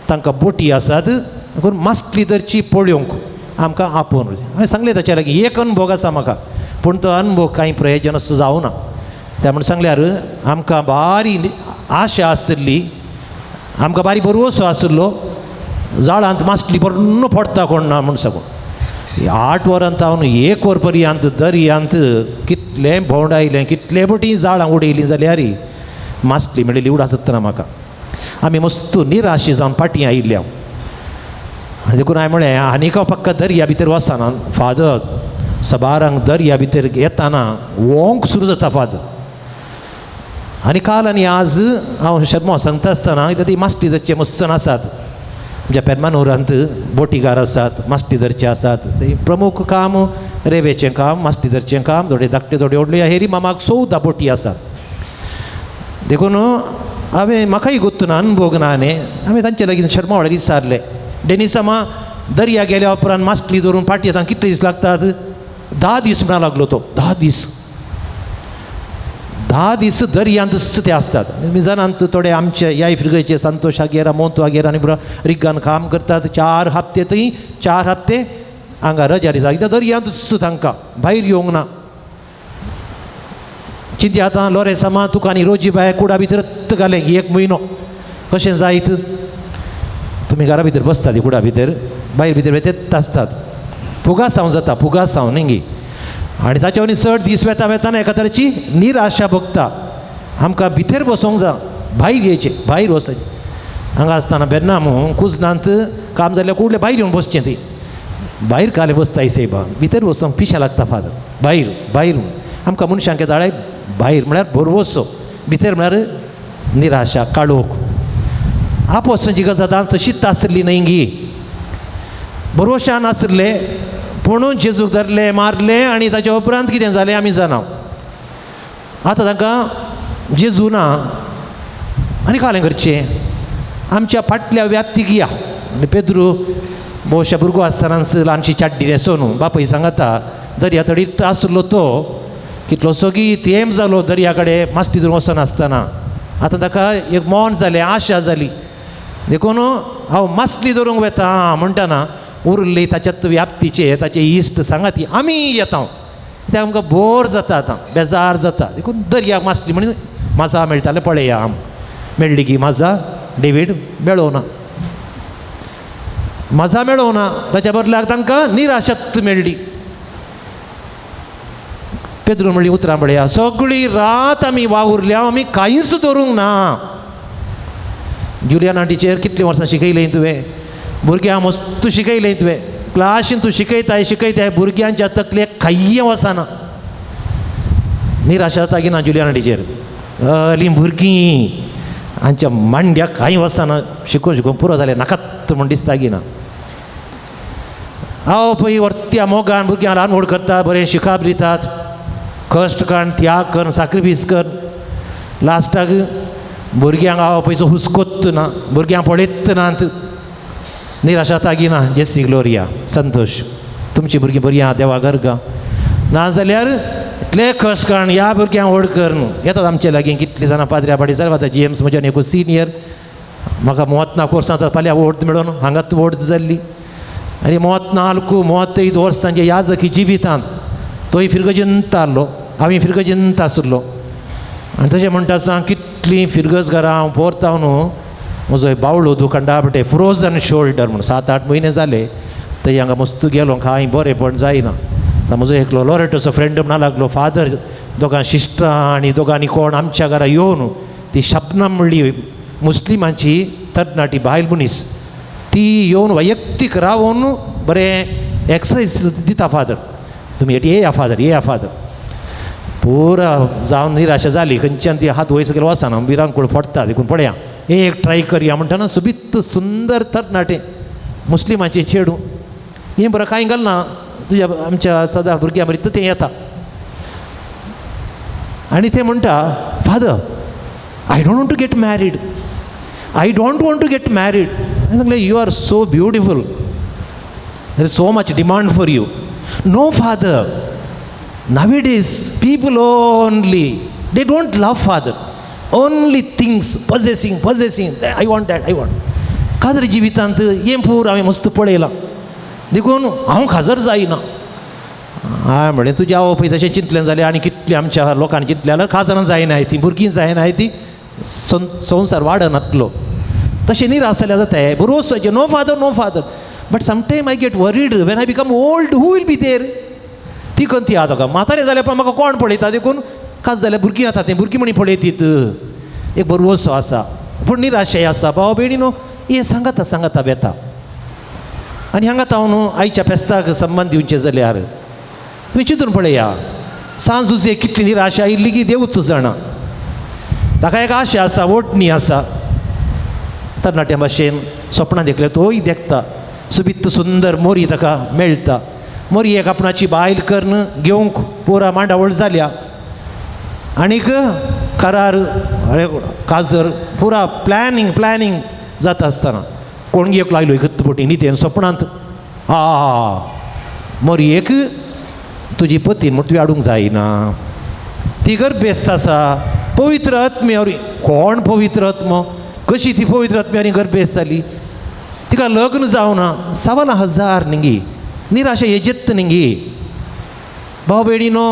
तांकां बोटी आसात, देखून मासली धरची पळोवंक आमकां आपोवन व्हरची। हांवें सांगलें ताच्या लागीं एक अनुभव आसा म्हाका, पूण तो अनुभव कांय प्रयोजन असो जावना। त्या म्हूण सांगल्यार आमकां भारी आशा आशिल्ली, आमकां भारी भरवसो आशिल्लो, जाळांत मासली बरो पडटा कोण ना म्हूण सांगून। 8 वरां तावन 1 वर पर्यंत दर्यांत कितलें भोंवडायलें, कितले बोटी जाळां उडयलीं जाल्यार मासली मेळिल्ली उडास जातना म्हाका। आमी मस्त निराशी जावन फाटीं आयिल्ले हांव। आनी देखून हांवें म्हळें आनीक हांव पक्का दर्या भितर वचना फादर, सबारांक दर्या भितर येताना वोंक सुरू जाता फादर। आनी काल आनी आज हांव शर्मा सांगता आसतना कित्याक ती मासली धरचे मस्त आसात, आमच्या पेरमानूरांत बोटीगार आसात, मासली धरचे आसात, ते प्रमुख काम रेवेचें काम, मासली धरचें काम, थोडे धाकटे थोडे व्हडले हेरी मामाक 14 बोटी आसात। देखून हांवें म्हाकाय गोत्त ना, अनुभोग ना न्ही, हांवें तांचे लागीं शर्मा वाड्यार विचारलें, डेनिसामा दर्या गेल्या उपरांत मासली धरून फाटीं येतना कितले दीस लागतात? 10 दीस म्हणा लागलो तो। 10 दीस, 10 दीस दर्यांत ते आसतात। मिजानांत थोडे आमचे ह्या फिरगेचे संतोष आगेरा, मोंतू आगेरा आनी रिगान काम करतात। 4 हप्ते थंय, 4 हप्ते हांगा रजा दिसा, कित्याक दर्यांत तांकां भायर येवंक ना। चिंती आतां लोरेसामा तुका आनी रोजी बाय कुडा भितर घालें 1 म्हयनो, कशें जायत? तुमी घरा भितर बसतात कुडा भितर, भायर भितर तेच आसतात, पुगासांव जाता, पुगासांव न्ही गी। आनी ताच्या वयल्यान चड दीस वेता वेताना एका तरेची निराशा भोगता। आमकां भितर बसोंक जाय, भायर येयचें, भायर वचचें। हांगा आसतना बेन्नामू कुजनांत काम जाल्यार कुडले भायर येवन बसचें, ती भायर काले बसताय सायबा, भितर वचोंक पिशा लागता फादर। भायर भायर आमकां मनशांक दाळे भायर म्हळ्यार भरवसो, भितर म्हळ्यार निराशा, काळोख। आपोसची गजाल तशीच आसली न्ही गी, भरवशान आसले पूण जेजूक धरले, मारले आनी ताच्या उपरांत कितें जालें आमी जाणा। आतां तांकां जेजू ना आनी कालें करचें, आमच्या फाटल्या व्याप्तीक या। आनी पेद्रू भोवशा भुरगो आसतनाच ल्हानशी चाड्डी न्हेसोन बापूय सांगता दर्या तडीर आसलो तो कितलोसो गी तेंप जालो दर्या कडेन मासली धरून वचनासतना, आतां ताका एक मन जालें, आशा जाली, देखून हांव मासली धरूंक वेता म्हणटना उरली ताच्यात व्याप्तीचे ताचे इश्ट सांगाती आमी येता, कित्याक आमकां बोर जाता आतां, बेजार जाता, देखून दर्याक मासली म्हण माजा मेळटाले पळया आम मेळ्ळी गी माजा, डेवीड मेळोना, मजा मेळोना, ताच्या बदल्याक तांकां निराशक्त मेळ्ळी। पेद्रून म्हणली उतरां पळया, सगळी रात आमी वावुरल्या, आमी कांयच धरूंक ना। जुलियाना टिचर कितलीं वर्सां शिकयलें तुवें, भुरग्यांक मस्त शिकयलें तुवें, क्लासीन तूं शिकयताय शिकयताय भुरग्यांच्या तकलेक खाय्य वचना. निराशा जाता की ना जुलियाना टिचर, अली भुरगीं हांच्या मांड्याक कांय वचना, शिकोवन शिकोवन पुरो जालें नाकात म्हूण दिसता की ना. हांव पळय वर्त्या मोगान भुरग्यांक ल्हान व्हड करता, बरें शिकाप दितात, कश्ट करून त्याग करून साक्रिफीस कर, लास्टाक भुरग्यांक हांव पयसो हुस्कोत ना, भुरग्यांक पळयत नात, निराशा जाता की ना. जेसी ग्लोरिया संतोश तुमची भुरगीं बरीं आहा देवा गर्गा, नाजाल्यार इतले कश्ट कारण ह्या भुरग्यांक व्हड कर न्हू येतात आमचे लागीं कितलीं जाणां पाद्र्या पाडी जाल्यार आतां जेम्स म्हज्यान एकू सिनियर म्हाका मोतना कोर्सांत फाल्यां वोट मेळोन हांगात वोट जाल्ली आनी मोतना आलकू मोत एक वर्सांचे याजकी जिवितांत तोय फिरगजिंत आहलो, हांवें फिरगजिंत आसलो. आनी तशें म्हणटा आसतना कितलीं फिरगज घरां हांव पोरता न्हू, म्हजो बावळो दुखंडा पटे फ्रोजन शोल्डर म्हूण 7-8 म्हयने जाले थंय हांगा मस्त गेलो, कांय बरेंपण जायना. आतां म्हजो एकलो लॉरेटोचो फ्रेंड म्हणा लागलो, फादर दोगां शिश्टां आनी दोगांनी कोण आमच्या घरा येवन ती शबनम म्हणली मुस्लिमांची तरणाटी बायल मनीस, ती येवन वैयक्तीक रावून बरें एक्सरसायज दिता, फादर तुमी येया फादर येया फादर. पुरा जावन निराशा जाली, खंयच्यान ती हात वयर सकयल वचना, भिरांकूळ फोडटा देखून पळया एक ट्राय करया म्हणटना सोबीत सुंदर तरणाटे मुस्लिमाचें चेडूं हें बरें कांय घालना तुज्या आमच्या सदां भुरग्यां बरी तें येता आनी तें म्हणटा, father I don't want to get married, I don't want to get married. हांवें सांगलें you are so beautiful, there is so much demand for you. No father, nowadays people only they don't love father, only things possessing possessing, I want that I want. काजर जिवितांत हें पूर हांवें मस्त पळयलां, देखून हांव खाजर जायना. हांवें म्हणलें तुज्या आवय पळय तशें चिंतलें जाल्यार आनी कितलें आमच्या लोकांनी चिंतलें जाल्यार खाजरां जायनाय ती, भुरगीं जायनाय ती, संवसार वाडनातलो. तशें निराश जाल्यार जाता बरोच. No father no father, but sometime I get worried when I become old who will be there. ती खंय ती आतां म्हातारे जाल्यार पण म्हाका कोण पळयता, देखून खास जाल्यार भुरगीं आतां तें भुरगीं म्हणी पळयतीत. एक बरोसो आसा पूण निराशय आसा भाव भयणी न्हू, हें सांगाता सांगाता वेता. आनी हांगा हांव न्हू आयच्या फेस्ताक संबंद दिवचें जाल्यार तुमी चिंतून पळया, सांजुजे कितली निराशा आयिल्ली की देवूच जाणा. ताका एक आशा आसा, ओटणी आसा, तरणाट्या भाशेन सपनां देखल्यार तोय देखता, सोबीत सुंदर मोरी ताका मेळटा, मोरी एक आपणाची बायल करून घेवंक पुरा मांडावळ जाल्या आनीक करार काजर पुरा प्लॅनिंग प्लॅनिंग जाता आसतना कोणगी एक लायलो एकच पटी न्ही तें सपनांत, आ मोरी एक तुजी पतीन म्हूण तुवें हाडूंक जायना, ती गर्भेस्त आसा, पवित्र आत्म्यावर. कोण पवित्र आत्मो, कशी ती पवित्र आत्म्यानी गर्भेस्त जाली, तिका लग्न जावना, 1,250 निंगी निराशा येजेत निंगी. भाव भयणीनो,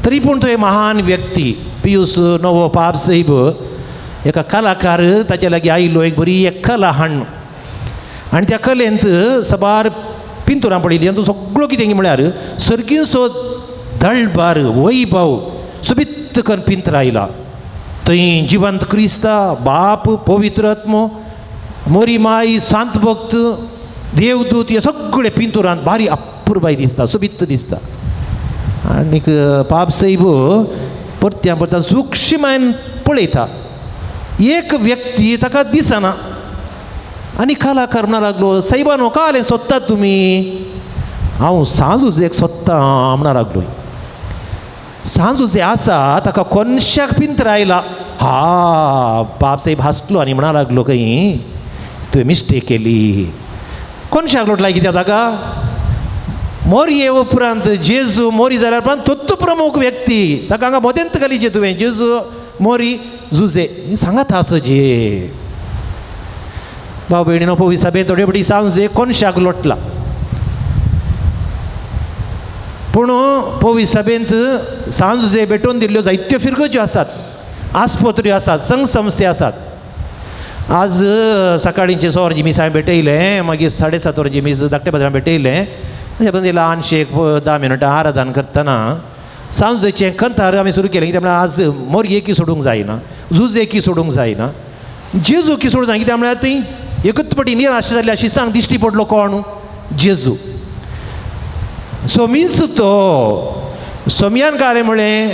तरी पूण तो एक महान व्यक्ती पियूस नवो पाप साहेब एका कलाकार ताच्या लागीं आयिल्लो, एक बरी एक कला हाडून आनी त्या कलेंत साबार पिंतुरां पडिल्लीं आनी तो सगळो कितें म्हळ्यार सर्गींचो दळबार वैभव सोबीत करून पिंतर आयला. थंय जिवंत क्रिस्ता बाप पवित्र आत्मो मोरी माई सांत भक्त देवदूत हे सगळे पिंतुरांत बारी अपुरबाय दिसता, सोबीत दिसता. आनीक पाप साहेब परत्या परत्या सुक्षमायन पळयता, एक व्यक्ती ताका दिसना आनी कलाकार म्हणा लागलो, सायबा न्हू कालें सोदतात तुमी, हांव सांजूच एक सोदतां म्हणा लागलो. सांजूच आसा ताका कोनशाक पिंतर आयला. हा पाप साहेब हांसलो आनी म्हणा लागलो, खंय तुवें मिस्टेक केली, कोनशाक लोटलाय कित्याक ताका, मोरये उपरांत जेजू मोरी जाल्यार उपरांत तोत्तू प्रमुख व्यक्ती ताका हांगा मोदेंत घालीचे तुवें, जेजू मोरी जुजे सांगात आसा जे. भाव भयणीनो, पवी सभेंत थोडे फावटी सांजे कोनशाक लोटला, पूण पवी सभेंत सांजुजे भेटोवन दिल्ल्यो जायत्यो फिरगज्यो आसात, आस्पत्र्यो आसात, संघ संस्थे आसात. आज सकाळींचे 100 वरांची मीस हांवें भेटयलें, मागीर 7:30 वरांची मीस धाकट्या पाद्र्यान भेटयलें. अशें ल्हानशें एक 10 मिनटां आराधन करतना सांजेचें कंतार आमी सुरू केलें, कित्याक म्हळ्यार आज मोरये की सोडूंक जायना, जुजे की सोडूंक जायना, जेजू की सोडूंक जायना, कित्याक म्हळ्यार ती एकच पटी निराश जाल्ली अशी सांग दिश्टी पडलो कोण, जेजू सोमीच तो सोमयान कालें म्हळें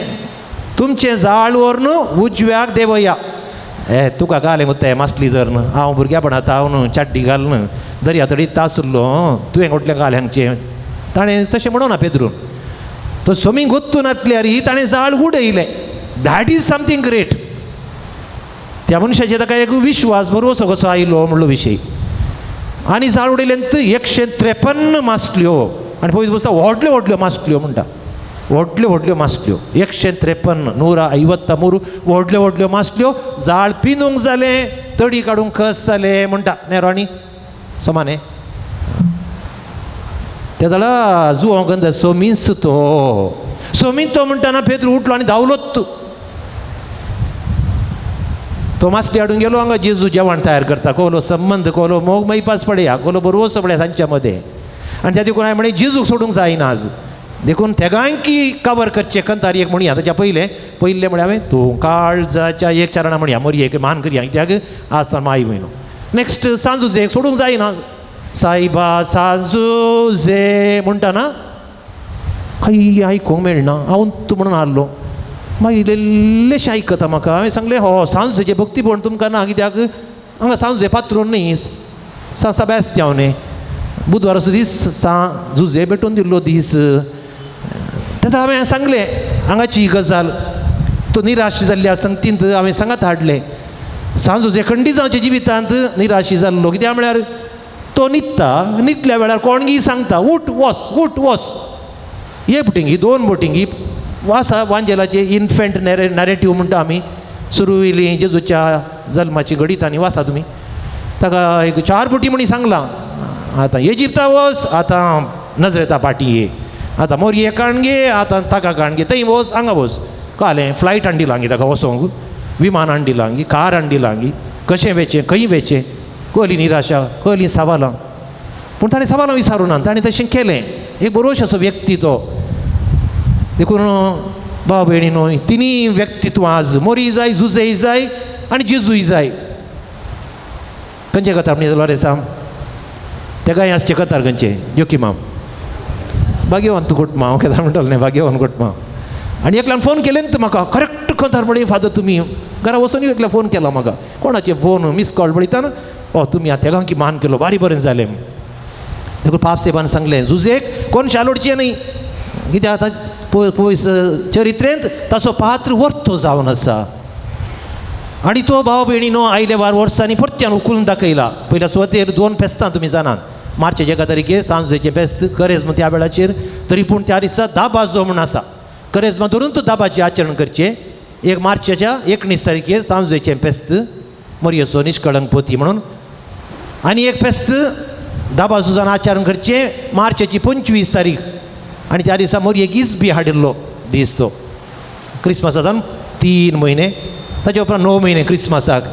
तुमचें जाळ व्हरून उजव्याक देवया. ए तुका घालें मुत्ते मासली धरून हांव भुरग्यापणांत हांव चाड्डी घालून दर्या तडी तासलो तुवें म्हटलें घालें हांगचें. ताणें तशें म्हणूना पेद्रून तो सोमी गोत्तून नातल्यार ताणें जाळ उडयलें. That is something great. त्या मनशाचेर ताका एक विश्वास भरवसो कसो आयलो म्हणलो विशय. आनी जाळ उडयलें 153 मासल्यो आनी पळयत बसता व्हडल्यो व्हडल्यो मासल्यो म्हणटा, व्हडल्यो व्हडल्यो मासल्यो 153 153 व्हडल्यो व्हडल्यो मासल्यो. जाळ पिनूंक जालें, तडी काडूंक कस जालें म्हणटा न्ही रोणी समाने त्या जाणा जुवांव गंद सोमीस तो सोमीन तो म्हणटाना पेद्रू उठलो आनी धांवलोच. तो मासली हाडून गेलो हांगा जेजू जेवण तयार करता. कोलो संबंद कोलो मोग मैपास पळया कोलो बरोवसो पळया तांच्या मदें. आनी त्या देखून हांवें म्हणलें जेजूक सोडूंक जायना आज, देखून तेगांकी कवर करचें कंतार एक म्हणया. ताच्या पयलें पयलें म्हळ्यार हांवें तूं काळजाच्या एक चरणां म्हणया मोरये एक मान करया कित्याक आज तर माय म्हयनो. नेक्स्ट सांजुजे सोडूंक जायना सायबा सांजुजे म्हणटा ना खंय आयकूंक मेळना हांव तूं म्हणून हारलो. मागीर इल्लेशें आयकता म्हाका हांवें सांगलें हो सांजुजेचें भक्तीपण तुमकां ना कित्याक हांगा सांजुजे पात्रोन न्ही सां सेबास्त्यांव न्ही बुधवाराचो दीस सां जुजे भेटून दिल्लो दीस. तेन्ना हांवें सांगलें हांगाची गजाल तो निराश जाल्ल्या संगतींत हांवें सांगात हाडलें. सांजुजे खंडी जावच्या जिवितांत निराशी जाल्लो कित्याक म्हळ्यार तो न्हिदता, न्हिदल्या वेळार कोणगी सांगता उठ वस उठ वस. एक बोटिंगी दोन बोटिंगी वासा वांजेलाचे इन्फेंट नॅरेटीव म्हणटा आमी सुरू येयली जेजूच्या जल्माची घडीत आनी वासा तुमी ताका एक 4 बोटी म्हणी सांगलां. आतां इजिप्ता वस, आतां नजरेता पाटी ये, आतां मोरये काणगे, आतां ताका काणगे, थंय वस हांगा वस. कळ्ळें फ्लायट हांडी लांगी ताका वचोंक, विमान हांडी लांगी, कार हांडी लांगी, कशें वेचें खंय वेचें. कहली निराशा कहली सवालां, पूण ताणें सवालां विचारूं ना, ताणें तशें केलें. एक बरोश असो व्यक्ती तो. देखून भाव भयणी न्हय तिनूय व्यक्तित्वां आज मोरी जाय, जुजेय जाय आनी जेजूय जाय. खंयचे कथार म्हणजे लोरेसाम तेकाय आसचे कथार खंयचे जोकीमाम भाग्यवंत कुटुंब हांव केदार म्हणटलो न्ही भाग्यवंत कुटुंब. आनी एकल्यान फोन केले न्ही म्हाका करेक्ट कथार म्हळी फादर तुमी घरा वचून एकल्या फोन केला म्हाका कोणाचे फोन मिस कॉल पळयतना ओ तुमी आतां तेगांकी मान केलो बारी बरें जालें. देखून पाप साहेबान सांगलें जुजेक कोण शालोडचें न्ही कित्याक आतां पयस चरित्रेंत ताचो पात्र वर्तो जावन आसा. आनी तो भाव भयणीनो आयले वार वर्सांनी परत्यान उखलून दाखयला. पयल्या सुवातेर 2 फेस्तां तुमी जाणात मार्चेच्या 1 तारखेर सांजेचें फेस्त करेज्म त्या वेळाचेर तरी पूण त्या दिसा दाबाजो म्हूण आसा करेज्मा धरून तो दाबाचें आचरण करचें. 1 मार्चाच्या 19 तारखेर सांजेचें फेस्त मोरयेचो निष्कळंक पोती म्हणून, आनी एक फेस्त दाबाजो जावन आचरण करचें मार्चाची 25 तारीख. आनी त्या दिसा मोरयेक इजबी हाडिल्लो दीस तो क्रिसमसाच्यान 3 म्हयने ताच्या उपरांत 9 म्हयने क्रिसमसाक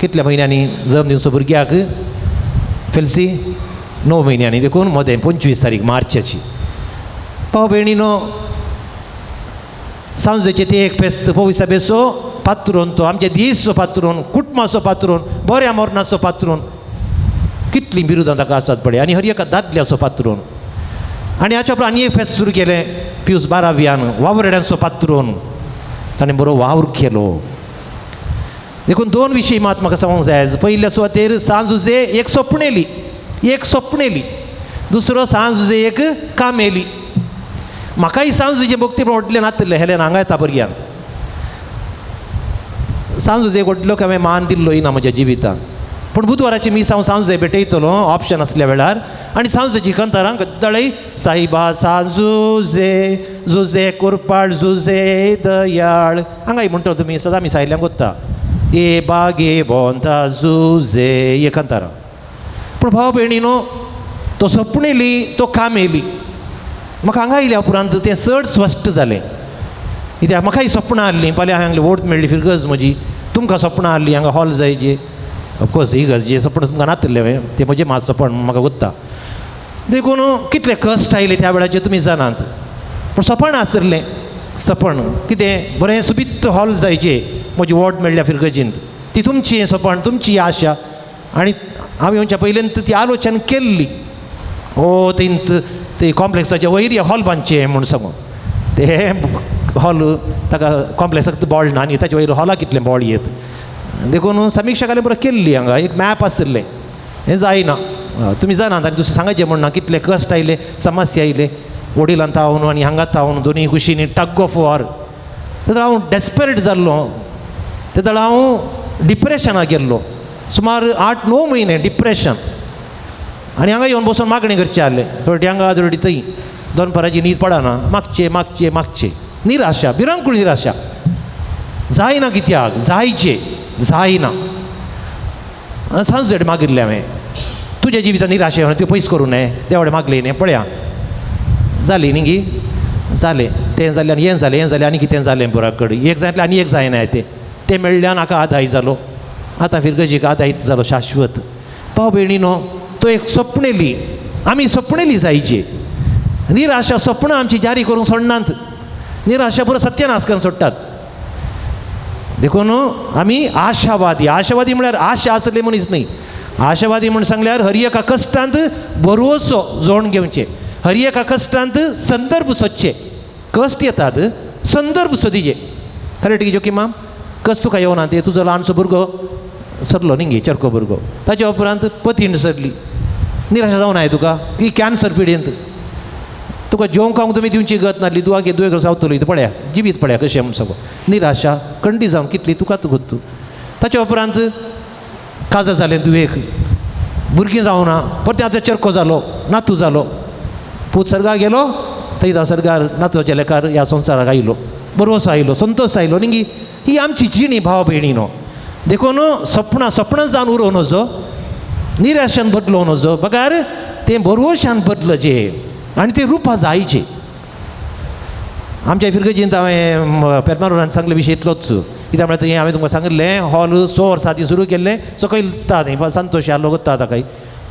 कितल्या म्हयन्यांनी जल्म दिवचो भुरग्याक फेल्सी 9 म्हयन्यांनी देखून मदें 25 तारीख मार्चाची. भाव भयणीनो सांजेचें तें एक फेस्त पोविसाबेचो पात्रोन तो आमच्या देसचो पात्रोन कुटुंबाचो पात्रोन बऱ्या मरणाचो पात्रोन कितलीं बिरुदां ताका आसात पळय आनी हर एका दादल्याचो पात्रोन. आनी हाच्या उपरांत आनी एक फेस्त सुरू केलें पियूस बाराव्यान वावरड्यांचो पात्रोन ताणें बरो वावर केलो. देखून 2 विशय मात म्हाका सांगूंक जाय. पयल्या सुवातेर सांजुजे एक सपणेली, एक सपणेली, दुसरो सांजुजे एक कामेली. म्हाकाय सांजुजे भक्ती व्हडलें नातलें हेलेन हांगा येता भुरग्यांक सांजुजे व्हडलो हांवें मान दिल्लो ना म्हज्या जिवितांत. पूण बुधवाराची मीस हांव सांजुजे भेटयतलो ऑप्शन आसल्या वेळार आनी सांजुजेची कंतारां गद्दळय साईबा सांजुजे जुजे कुरपाळ जुजे दयाळ हांगाय म्हणटा तुमी सदां मी सायल्यान कोत्ता ए बागे बोंता जुजे हे कंतारां. पूण भाव भयणीनो तो सपणेली तो कामेली. म्हाका हांगा आयल्या उपरांत तें चड स्पश्ट जालें कित्याक म्हाकाय सपनां आहलीं फाल्यां हांवें वोट मेळ्ळी फिरगज म्हजी तुमकां सपनां आहलीं हांगा हॉल जायचे ऑफकोर्स ही गरजे सपन तुमकां नातिल्लें हांवें तें म्हजें मात सपन म्हाका उरता. देखून कितले कश्ट आयले त्या वेळाचेर तुमी जाणात. पूण सपन आसलें सपन कितें बरें सुबीत हॉल जायचे म्हजी वोट मेळ्ळ्या फिरगजींत ती तुमची सपन तुमची आशा. आनी हांवें येवच्या पयलीं ती आलोचन केल्ली. ओ तीन ते कॉम्प्लेक्साच्या वयर हॉल बांदचें म्हूण सांगून ते हॉल ताका कॉम्प्लेक्साक बोळ ना आनी ताचे वयर हॉलाक कितलें बोळ येत देखून समिक्षा घाली बरो केल्ली हांगा एक मॅप आशिल्लें हें जायना. तुमी जाणात आनी दुसरें सांगाचें म्हण ना कितले कश्ट आयले, समस्या आयले, वडिलांत तावन आनी हांगा तावन दोनूय कुशींनी टग ऑफ वॉर. तेदळा हांव डेस्परेट जाल्लो, तेदळा हांव डिप्रेशनाक गेल्लो सुमार 8-9 म्हयने डिप्रेशन. आनी हांगा येवन बसून मागणें करचें आहलें, थोडी हांगा थोडी थंय, दनपाराची न्हीद पडना, मागचें मागचें मागचें, निराशा, भिरांकूळ निराशा, जायना कित्याक जायचें जायना. सांजू मागिल्लें हांवें तुज्या जिवितांत निराशा येवन त्यो पयस करूं नये देवाडे मागले न्ही पळया जाली न्ही गी जालें तें जालें आनी हें जालें हें जालें आनी कितें जालें पुरा कडेन एक जातलें आनी एक जायना तें तें मेळ्ळ्यान हाका आदाय जालो. आतां फिरगजीक आदायत जालो शाश्वत. भाव भयणीनो तो एक सपनेली आमी सपनेली जायची निराशा सपनां आमची जारी करूंक सोडनात, निराशा पुरो सत्यानाश करून सोडटात. देखून आमी आशावादी, आशावादी म्हळ्यार आशा आसले मनीस न्ही. आशावादी म्हूण सांगल्यार हर एका कश्टांत बरोसो जोण घेवचें, हर एका कश्टांत संदर्भ सोदचे, कश्ट येतात संदर्भ सोदीचे. करेक्ट की जोकी माम कश्ट तुका येवना ते तुजो ल्हानसो भुरगो सरलो न्ही गे चरको भुरगो, ताच्या उपरांत पतीण सरली, निराशा जावना तुका की कॅन्सर पिडेंत तुका जेवंक खावंक तुमी दिवची गत नासली, दुवागे दुवे सावतलो इथं पळया जिवीत पळया कशें म्हूण सगळो निराशा कंडी जावन कितली तुका तुका. ताच्या उपरांत काजार जालें दुवेक, भुरगीं जावना, परतें आतां चरको जालो, नातू जालो, पूत सर्गाक गेलो, थंय सर्गार नातूच्या लेखार ह्या संवसाराक आयलो, बरोसो आयलो, संतोश आयलो न्ही गी. ही आमची जिणी भाव भयणीनो. देखून सपनां सपनां जावन उरोवं नजो, निराशान बदलोवं नजो, बगार तें बरोशान बदलचें आनी ते रुपा जायचे. आमच्या फिरगजींत हांवें पेरमारोरान सांगले विशय इतलोच कित्याक म्हळ्यार हें हांवें तुमकां सांगिल्लें हॉल 6 वर्सां आदीं सुरू केल्लें, सकयल थंय संतोश आसलो गोत्ता आतां खंय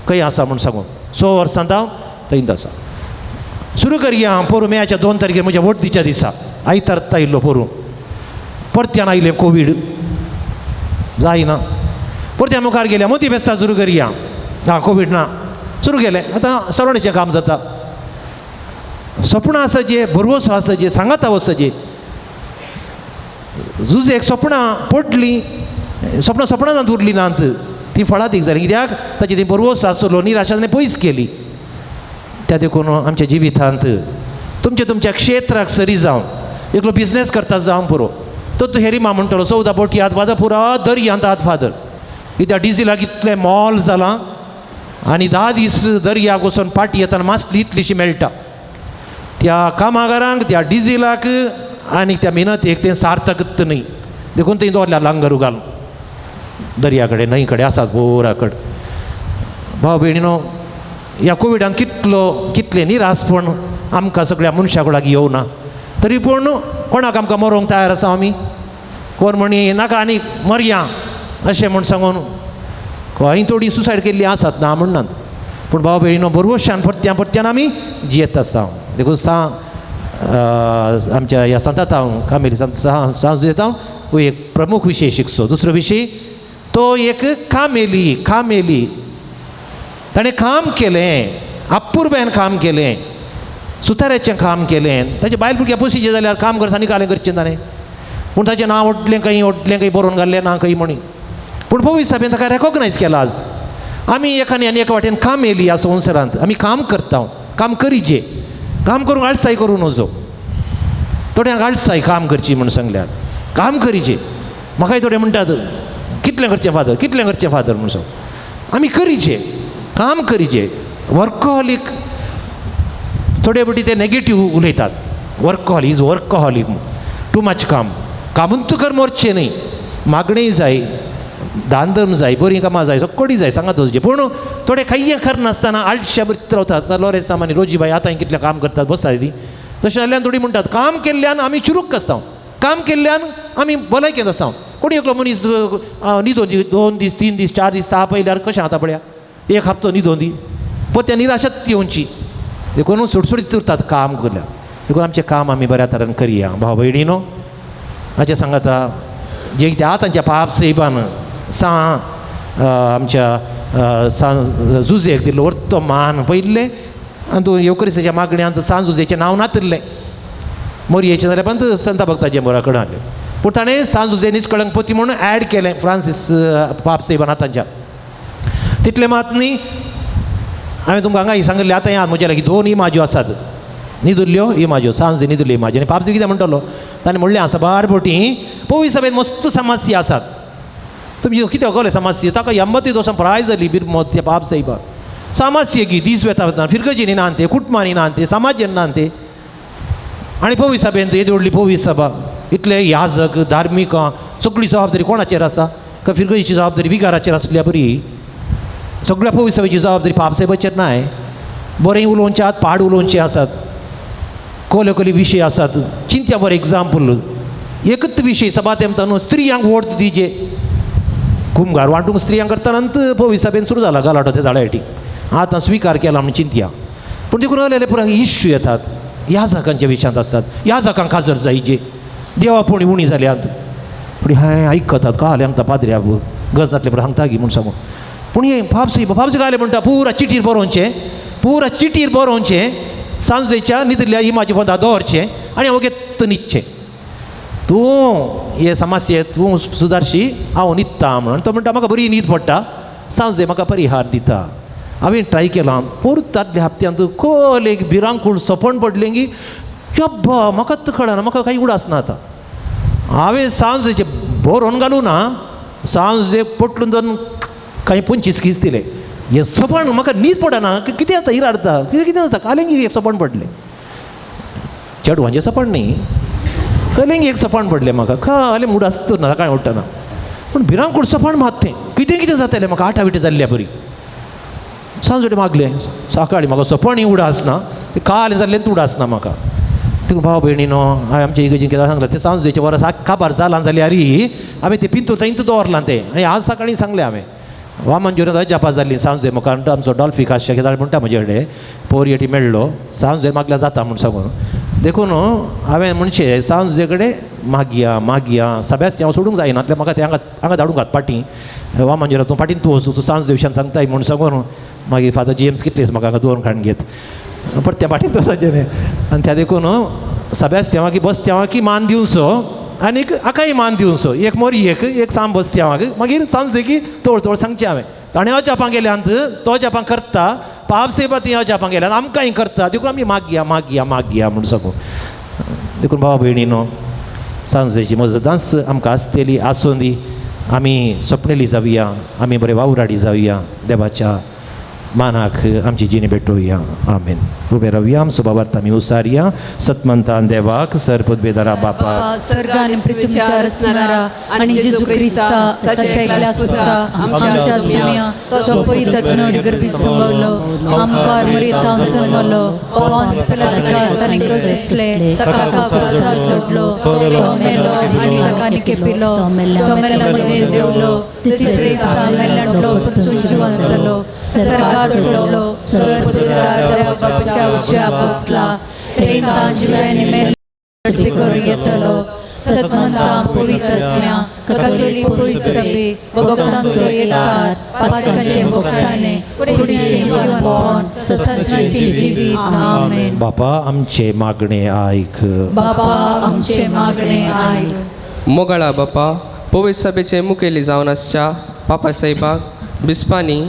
खंय आसा म्हूण सांगून 6 वर्सां हांव थंयच आसा. सुरू करया पोरूं मेयाच्या 2 तारखेर म्हज्या वडदीच्या दिसा आयतार आयिल्लो पोरूं, परत्यान आयलें कोवीड जायना, परत्या मुखार गेल्या मोती फेस्तां सुरू करया, आं कोवीड ना सुरू केलें, आतां सरवणेचें काम जाता. सपनां आसाचें, भरवंसो आसाचें, सांगाता वचचें. जुजे एक सपनां पडलीं, सपनां सपनां उरलीं नात, ती फळादीक जालीं कित्याक ताची ती भरवंसो आसलो, निराशा पयस केली. त्या देखून आमच्या जिवितांत तुमच्या तुमच्या क्षेत्राक सरी जावन एकलो बिजनेस करता जावं पुरो, तो तूं हेरिमा म्हणटलो 14 बोटी हात फादर पुरा दर्यांत हात फादर, कित्याक डिझिलाक इतलें मोल जालां आनी 10 दीस दर्याक वचून पाटी येतना मासली इतलीशी मेळटा. त्या कामागारांक त्या डिझिलाक आनी त्या मेहनतीक तें सार्थकत न्ही, देखून थंय दवरल्या लांगर घालून दर्या कडेन न्हंय कडेन आसात पोरा कडेन. भाव भयणीनो ह्या कोविडान कितलो कितलें निरासपण आमकां सगळ्या मनशा कडेन येवना, तरी पूण कोणाक आमकां मरोंक तयार आसा आमी, कोण म्हणी नाका आनी मरया अशें म्हूण सांगून खंय थोडी सुसायड केल्ली आसात ना म्हणनात, पूण भाव भयणीनो बरवशान परत्यान परत्यान आमी जियेत आसा. देखून सा आमच्या ह्या सांतांव कामेली सांत हो एक प्रमुख विशय शिकचो. दुसरो विशय तो एक कामेली, कामेली ताणें काम केलें, अपुरबायेन काम केलें, सुताराचें काम केलें, ताचें बायल भुरग्यां पोशिचें जाल्यार काम करसा निकालें करचें ताणें, पूण ताचें नांव व्हडलें खंय व्हडलें खंय बरोवन घाल्लें ना खंय म्हणी, पूण पवी साहेबान ताका रेकोगनायज केला. आज आमी एकाने आनी एका वाटेन कामेली ह्या संवसारांत आमी काम करता, काम करीचे, काम करूंक आळसाय करूं नजो, थोड्यांक आळसाय काम करची म्हूण सांगल्यार काम करीचे. म्हाकाय थोडे म्हणटात कितलें करचें फादर, कितलें करचें फादर म्हूण सांग, आमी करीचे, काम करीचे. वर्कहॉलीक थोडे फावटी ते नेगेटीव उलयतात, workaholic is workaholic, too much काम, कामूच कर मरचें न्ही, मागणें जाय, दान धर्म जाय, बरीं कामां जाय, सगळीं जाय सांगात वचचें, पूण थोडे कांय करनासतना आळशा भरीत रावतात. लोरेसाम आनी रोजीबाई आतां कितलें काम करतात बसतात ती, तशें जाल्ल्यान थोडीं म्हणटात काम केल्ल्यान आमी चुरूक आसा, काम केल्ल्यान आमी भलायकेंत आसा. कोणी एकलो मनीस न्हिदोन दी 2 दीस 3 दीस 4 दीस ताप आयल्यार कशें आतां पळया एक हप्तो न्हिदोन दी, पळय त्या निराशात येवची. देखून सुटसुटीत उरतात काम केल्यार. देखून आमचें काम आमी बऱ्या तरेन करया भाव भयणीनो. हाचें सांगता जे कितें आतांच्या पाप सेबान सा आमच्या सान जुजेक दिल्लो वर्तो मान पयल्लें आनी तूं येवक्रिस्ताच्या मागण्यांत सान जुजेचें नांव नातिल्लें मोरयेचें जाल्यार पण संता भक्ताचें मोरा कडेन हाडलें पूण ताणें सान जुजे निस्कळंक पोती म्हणून एड केलें फ्रांसीस पाप सायबान आतांच्या तितलें मात न्ही. हांवें तुमकां हांगा सांगिल्लें आतां ह्या म्हज्या लागीं दोन इमाज्यो आसात न्हिदुल्ल्यो इमाज्यो सांजे न्हिदुल्ल्यो इमाज्यो. आनी पापसी कितें म्हणटलो ताणें म्हणलें आसा बार बोटी पवी सभेन मस्त समस्या आसात तुमी कितें कळ्ळें समस्या ताका यंबती दोसां प्राय जाली बिरमत त्या पाप सायबा समस्या की दीस वेता वतना फिरगजीनी ना ते कुटुंबांनी ना ते समाजान ना ते आनी पवी सभेन येदी व्हडली पवी सभा इतले याजक धार्मीक सगळी जबाबदारी कोणाचेर आसा का फिरगजीची जबाबदारी विगाराचेर आसल्या बरी सगळ्या पवी सभेची जबाबदारी पाप सायबाचेर नाय. बरें उलोवचें आसात पाड उलोवचें आसात कोले कोले विशय आसात चिंत्या फॉर एग्जाम्पल एकच विशय सभा तेमता न्हू स्त्रियांक वोट दिजे कुमगार वांटूंक स्त्रियांक करतना पवी सभेन सुरू जाला गलाटो ते धाडायटी आतां स्विकार केला म्हण चिंतया पूण देखून आलेले पुरा इश्यू येतात ह्या जाकांच्या विशयांत आसतात ह्या जाकांक काजर जायजे देवा पोणी उणी जाल्यात पूण हें आयकतात काल हांगता पाद्र्या गज नातले पुरो हांगता गी म्हूण सांगून. पूण हें पापसी पापसी काले म्हणटा पुरा चिटीर बरोवचें पुरा चिटीर बरोवचें सांजेच्या न्हिदिल्ल्या इमाजी पोंदा दवरचें आनी हांव घेत न्हिदचें तूं हे समस्ये तूं सुदारशी हांव न्हिदता म्हणून तो म्हणटा म्हाका बरी न्हीद पडटा सांजे म्हाका परिहार दिता. हांवें ट्राय केलां परत आदल्या हप्त्यांत खोल एक भिरांकूळ सपन पडलें की चब्बा म्हाका कळना म्हाका कांय उडास ना आतां. हांवें सांजेचें बरोवन घालूं ना सांजे पोटलून दोन कांय 25 कीस दिले हें सपन म्हाका न्हीद पडना कितें जाता इराडता कितें कितें जाता कालेंगी एक सपन पडलें चेडवांचें सपन न्ही कलेंगी एक सपन पडलें म्हाका खालें मूड आसता ना सकाळीं उठ्ठना पूण भिरांकूळ सपन मात तें कितें कितें जातालें म्हाका आठाविटे जाल्ल्या बरी सांजोडे मागलें सकाळीं म्हाका सपनूय उडास ना तें काल जाल्लें उडास ना म्हाका. तुका भाव भयणीनो हांवें आमच्या इगर्जीन कितें सांगलां तें सांजोडेचें वरां काबार जालां जाल्यार हांवें तें पिंतूर थंयच दवरलां तें आनी आज सकाळीं सांगलें हांवें वामनजुरांत अजापा जाल्ली सांजे मुखार आमचो डॉल्फी काश्या कितें म्हणटा म्हजे कडेन पोरयेटी मेळ्ळो सांजे मागल्यार जाता म्हूण सांगून देखून हांवें म्हणचें सांजे कडेन मागया मागया सभ्यास हांव सोडूंक जायना नातल्यार म्हाका तें हांगा हांगा धाडूंक घात पाटी वामनजुरा तूं फाटीन तूं वचूं तूं सांजे विशयान सांगताय म्हूण सांगून मागीर फादर जेम्स कितलेच म्हाका हांगा दवरून काडून घेत परत त्या फाटीन वचपाचें न्ही. आनी त्या देखून सभ्यास तेवा की बस तेवा की मान दिवचो आनीक हाकाय मान दिवचो एक मोरी एक एक साम बसती हांव मागीर सांजचे की तोळ तोळ सांगचें हांवें ताणें अजापां गेल्यांत तो अजापां करता पाप सेवा ती अजापां गेल्यान आमकांय करता देखून आमी मागया मागया मागया म्हूण सांगू. देखून भाव भयणीनो सांजेची मजदांच आमकां आसतली आसूं दी आमी सपनेली जावया आमी बरे वावराडी जावया देवाच्या मानाक आमची जिणी भेटोवया. आमेन. उबे रावया आमचो बाबार्थ आमी उसारया सतमंतान देवाक सर पदवेदारा बापा सर्गान पृथ्वीच्या रचणारा आणि जेजू ख्रिस्ता ताच्या एकल्या सुता आमच्या सुम्या तो पवित्र गर्भी संभवलो आमकार मरितां जन्मलो पॉन्स पिलातकार ताणें क्रोसिसले ताका क्रोसार सोडलो तो मेलो आनी ताका निकेपिलो तो मेल्ल्या मदें देवलो तिसरे दिसा मेल्ल्यांतलो परतून जिवन जालो सरकार सोडलो सर पदवेदार देवा बापाच्या उजव्या बसला त्रेंतां जिव्यांनी मेल्ले करूं येतलो सतमंतां पवित्रत्म्या कथोलिक पवित्र भक्तांचो एककार पातकांचे भोगसाणे कुडीचें जीवनपण ससासनाचें जिवीत. आमेन. बापा आमचे मागणे आयक बापा आमचे मागणे आयक. मोगाळा बापा पवित्र सभेचे मुखेली जावन आसच्या पापा साहेबाक बिस्पांनी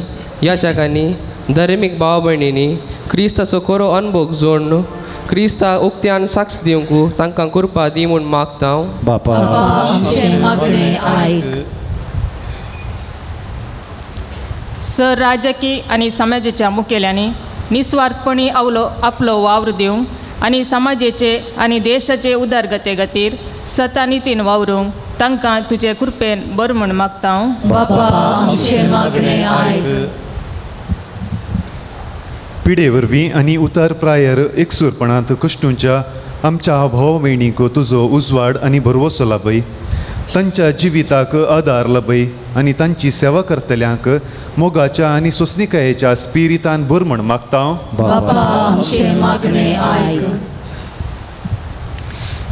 याचकांनी धर्मीक भाव भयणींनी क्रिस्ताचो खरो अनभोग जोडून क्रिस्ता उक्त्यान साक्ष दिवंक तांकां कृपा दी म्हूण मागता. बापा आमचे मागणे आयक. सर राजकी आनी समाजाच्या मुखेल्यांनी निस्वार्थपणी आवलो आपलो वावर दिवंक आनी समाजाचे आनी देशाचे उदरगते खातीर सता नितीन वावरूंक तांकां तुजे कृपेन बरें म्हूण मागता. बापा आमचे मागणे आयक. पिडे वरवीं आनी उतार प्रायर एकसूरपणांत कश्टूंच्या आमच्या भाव भयणीक तुजो उजवाड आनी भरवसो लाभय तांच्या जिविताक आदार लाभय आनी तांची सेवा करतल्यांक मोगाच्या आनी सोंसणिकायेच्या स्पिरितान भर म्हण मागता. बापा आमचे मागणे आयक.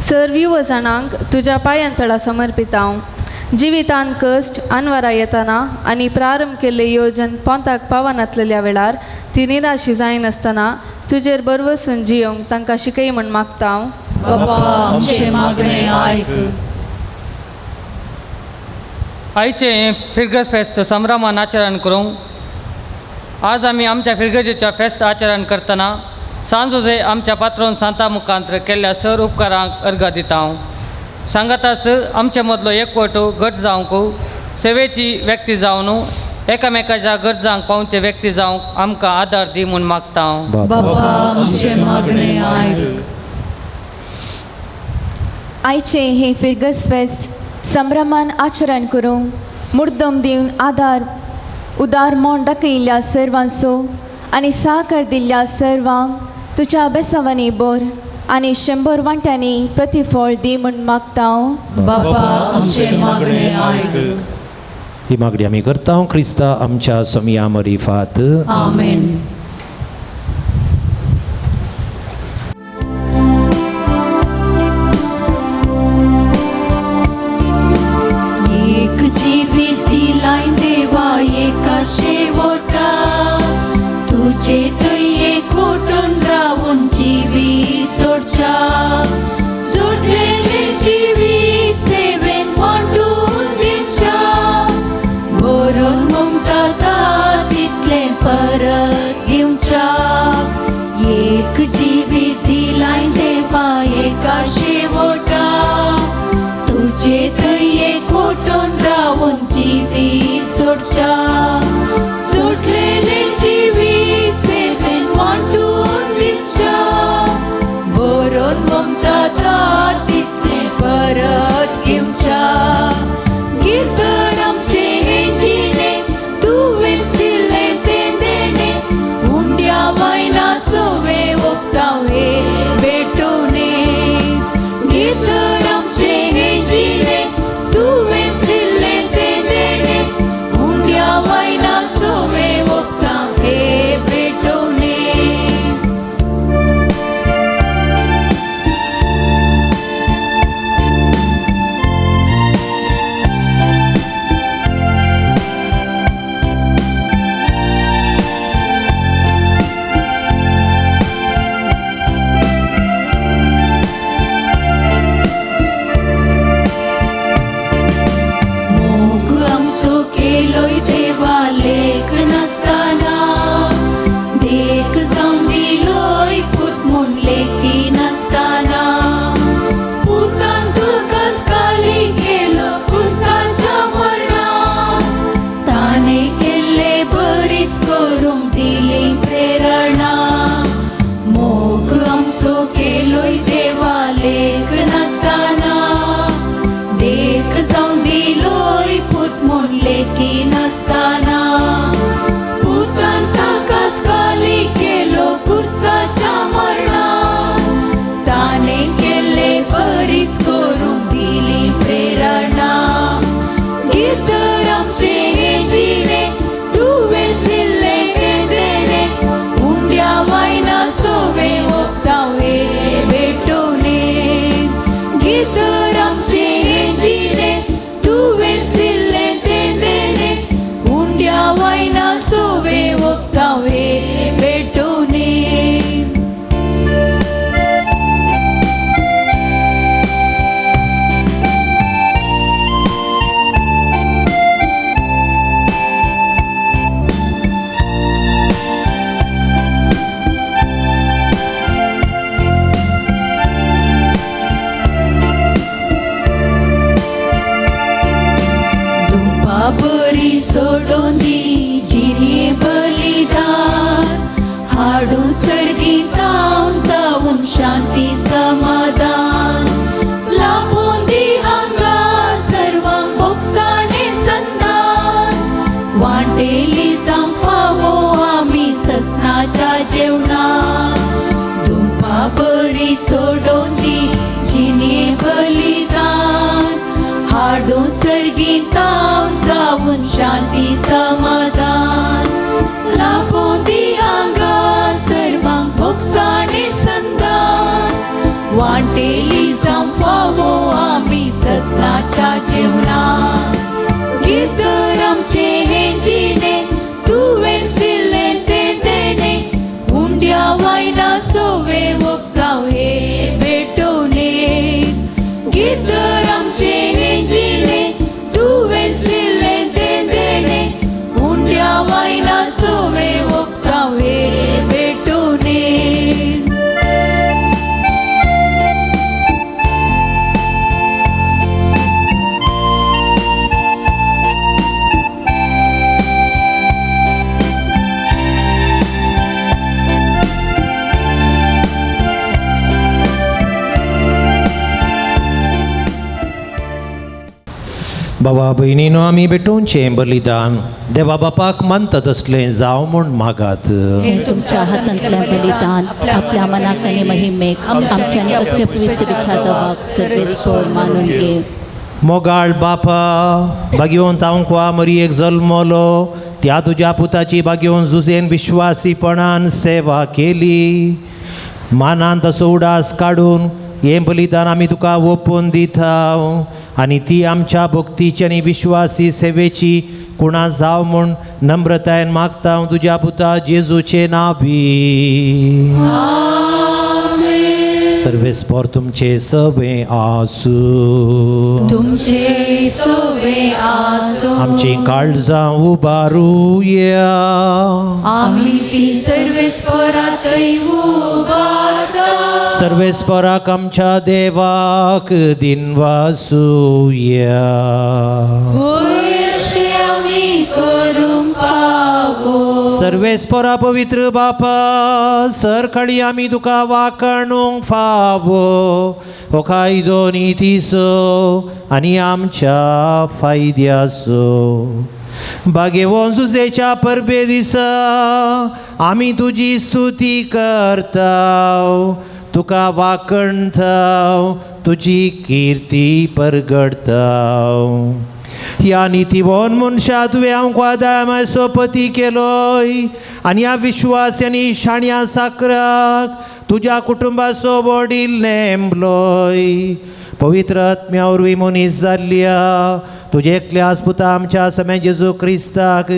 सर्व युवजणांक तुज्या पांयांतळा समर्पितांव. जिवितान कश्ट अनवरा येताना आनी प्रारंभ केल्ले योजन पोंताक पावनातलेल्या वेळार ती निराशी जायनासतना तुजेर बरवसून जियोंक तांकां शिकय म्हूण मागता हांव. बाबा आमचें मागणें आयक. आयचें हें फिरगज फेस्त संभ्रमान आचरण करूंक आज आमी आमच्या फिरगजेच्या फेस्त आचरण करतना सांजुजे आमच्या पात्रोन सांता मुखांत केल्ल्या सर उपकारांक अर्घ दिता हांव. सांगाताच आमचे मदलो एकवट घट जावंक सेवेची व्यक्ती जावन एकामेकाच्या गरजांक पावचे व्यक्ती जावंक आमकां आदार दी म्हूण मागता हांव. बाबा आमचें मागणें आयक. आयचें हें फिरगज फेस्त संभ्रमान आचरण करूंक मुर्दम दिवन आदार उदार मोन दाखयिल्ल्या सर्वांचो आनी साकर दिल्ल्या सर्वांक तुज्या बेसावांनी बोर आनी 100 वांट्यांनी प्रतिफळ दी म्हूण मागता हांव. बाबा आमचें मागणें आयक. ही मागणी आमी करता क्रिस्ता आमच्या सोमिया मरिफात. आमेन. एक जिवीत दिलाय देवा एका शेवटा तुजे थंय खोटून रावून जिवी सोडच्या सोडलेले जिवी सेवेन वांटून दिवच्या भरून ममता तितलें परत घेवच्या. एक जिवीत दिलाय देवा एका शेवटा तुजे थंय खोटून रावून जिवी सोडच्या सोडलेले जिवी सेवेन वांटून दिवच्या भरून ममता तितलें परत घेवच्या. गिरधर आमचें हें जिणें तुवेंच दिल्लें तें देणें उंड्या वायना सोवे ओंपता हे भेटोवणे. गिरधर आमचें हें जिणें तुवेंच दिल्लें तें देणें उंड्या वायना सोवे ओंपता हे भेटोवणे. मोग आमचो केलोय देवा लेख नासतना देख जावन दिलोय पूत म्हूण लेखी नासतना पुतान तुकाच खाली केलो खुर्साच्या मरणान ताणें केल्ले बरीच करूंक दिली प्रेरणा. मोग आमचो केलोय देवा लेख नासतना देख जावन दिलोय पूत म्हूण लेखी नासतना पुतान ताकाच खाली केलो खुर्साच्या मरणान ताणें केल्ले बरीच करूंक दिली प्रेरणा. गिरधर आमचें हें जिणें तुवेंच दिल्लें तें देणें उंड्या वायना सोवे ओंपता हे भेटोवणे. गिरधर आमचें हें जिणें तुवेंच दिल्लें तें देणें उंड्या वायना सोवे ओंपता हे भेटोवणे. दुपां बरी सोडून दी जिणये बलिदान हाडून सर्गीतांव जावन शांती समाधान लाबून दी हांगा सर्वांक भोगसाणे संदान वांटेली जावंक फावो आमी ससनाच्या जेवणान. दुपां बरी सोडून दी जिणये बलिदान हाडून सर्गीतांव जावन शांती समाधान लाबून दी हांगा सर्वांक भोगसाणे संदान वांटेली जावंक फावो आमी सस फेस्ताच्या जेवणाक गिरधर आमचें हें जिणें तुवेंच दिल्लें तें देणें उंड्या वायना सोवे वखदां हे भेटवणे गिरधर आमचें हें जिणें तुवेंच दिल्लें तें देणें उंड्या वायना सोवे वखदां हे भेटवणे. बाबा भयणीनो आमी भेटोवचें बलिदान देवा बापाक मानता तसलें जावं म्हूण मागात. हे तुमच्या हातांतलें बलिदान आपल्या मनाक आनी महिमेक आमच्या आनी अत्यपवित्र देवाक सर्वेस्पर मानून घे. मोगाळ बापा बागेवन तांकवा मरियेक जल्मलो त्या तुज्या पुताची बागेवन जुजेन विश्वासीपणान सेवा केली मानान तसो उडास काडून हें बलिदान आमी तुका ओपून दिता आनी ती आमच्या भक्तीची आनी विश्वासी सेवेची कुणा जावं म्हूण नम्रतायेन मागता हांव तुज्या पुता जेजूचे नांवी. सर्वेस्पर तुमचे सवे आसूं. तुमचे सोवे आसूं. आमची काळजां उबारुया. आमी ती सर्वेस्परातय उबारता. सर्वेस्पराक आमच्या देवाक दिनवासुया. होय अशें आमी करूंक फावो. सर्वेस्परा पवित्र बापा सरखडी आमी तुका वाकणूंक फावो हो कायदो नितीचो आनी आमच्या फायद्याचो. बागेवन जुजेच्या परबे दिसा आमी तुजी स्तुती करता तुका वाकणता तुजी किर्ती परगडता. ह्या नितीवन मनशा तुवें आमकां दयामाय सोपती केलोय आनी ह्या विश्वास आनी शाण्या साकराक तुज्या कुटुंबाचो वडील नेमलोय. पवित्र आत्म्या वरवीं मनीस जाल्ल्या तुजे एकल्याच पुता आमच्या समे जेजू क्रिस्ताक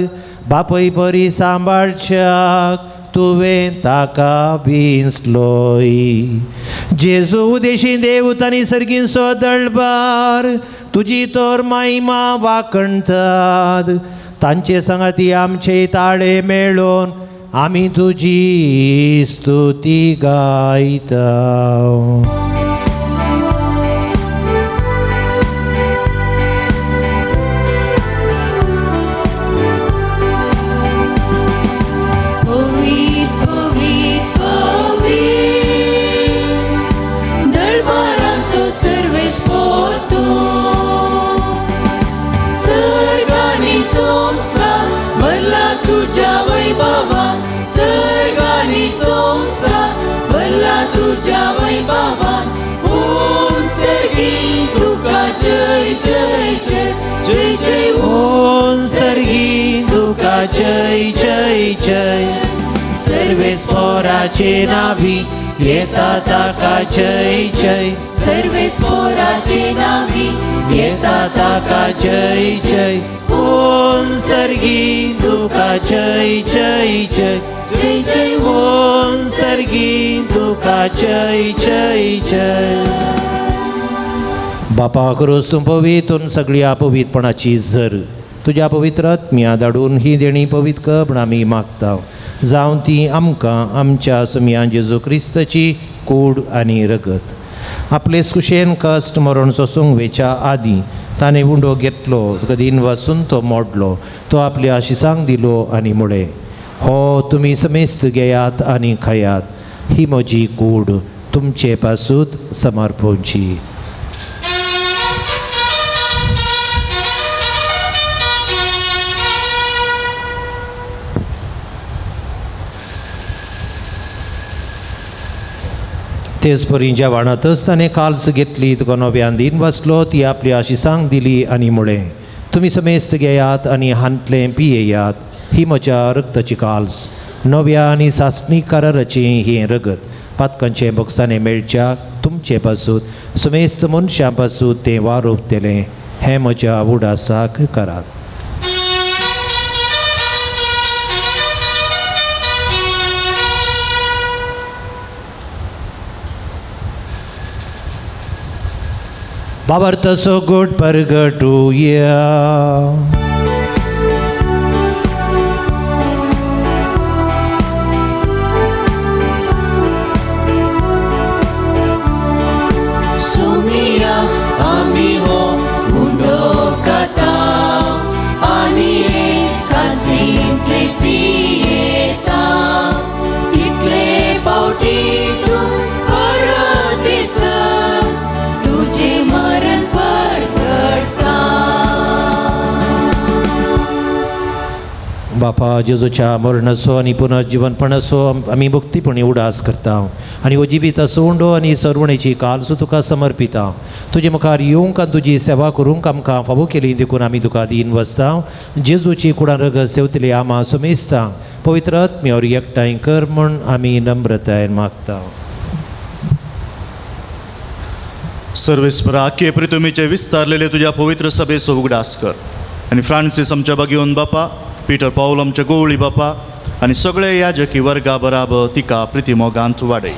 बापय बरी सांबाळच्याक तुवें ताका बिंसलोय. जेजू उदेशी देवूत आनी सर्गींचो दळबार तुजी तर महिमा वाकणतात तांचे सांगाती आमचे ताळे मेळोवन आमी तुजी स्तुती गायता. तुका जय जय जय. सर्वेस्पराचे नावी येता ताका जय जय. सर्वेस्पराचे नावी येता ताका जय जय. ओम सर्गी तुका जय जय जय जय जय. ओम सर्गी तुका जय जय जय. बापा क्रूस तूं पवित्र सगळ्या पवित्रपणाची जर तुज्या पवित्र आत्म्या धाडून ही देणी पवित्र कर म्हूण आमी मागता जावं ती आमकां आमच्या समिया जेजू क्रिस्ताची कूड आनी रगत. आपले कुशेन कश्ट मरण सोसूंक वेच्या आदीं ताणें उंडो घेतलो तुका दिन वासून तो मोडलो तो आपल्या आशिसांक दिलो आनी म्हळें हो तुमी समेस्त घेयात आनी खायात ही म्हजी कूड तुमचे पासूत समर्पणची. तेच परी जेवणांतच ताणें काल्स घेतली तुका नव्यान दिन वाचलो ती आपली आशिसांक दिली आनी म्हळें तुमी समेस्त घेयात आनी हांतलें पियेयात ही म्हज्या रक्ताची काल्स नव्या आनी सासणी कराराचें हें रगत पातकांचें बक्षाणें मेळच्या तुमचें तुमचे पासून समेस्त मनशां पासून तें वारोवतलें हें म्हज्या उडासाक करात. बाबर तसो गोड परगटुया. सुमिया आमी हो उंडो खाता आनी कांजींतले पियेता तितले पावटी तूं परत दिसत तुजें मरण परगटता. बापा जेजूच्या मरणाचो आनी पुनर्जीवनपणाचो आमी भक्तीपणी उडास करता आनी हो जिविताचो उंडो आनी सरवणेची कालसो तुका समर्पिता. तुजे मुखार येवंक आनी तुजी सेवा करूंक आमकां फावो केली देखून आमी तुका दीन वसता. जेजूची कुडान रगत सेवतली आमा सुमेस्ता पवित्र आत्म्यावर एकठांय कर म्हूण आमी नम्रतायेन मागता. सर्वेस्परा आखे प्रितुमीचे विस्तारलेले तुज्या पवित्र सभेचो उगडास कर आनी फ्रांसीस आमच्या बागेवन बापा, पीटर पावल आमच्या गोवळी बापा आनी सगळे याजकी वर्गा बराबर तिका प्रितिमोगांत वाडय.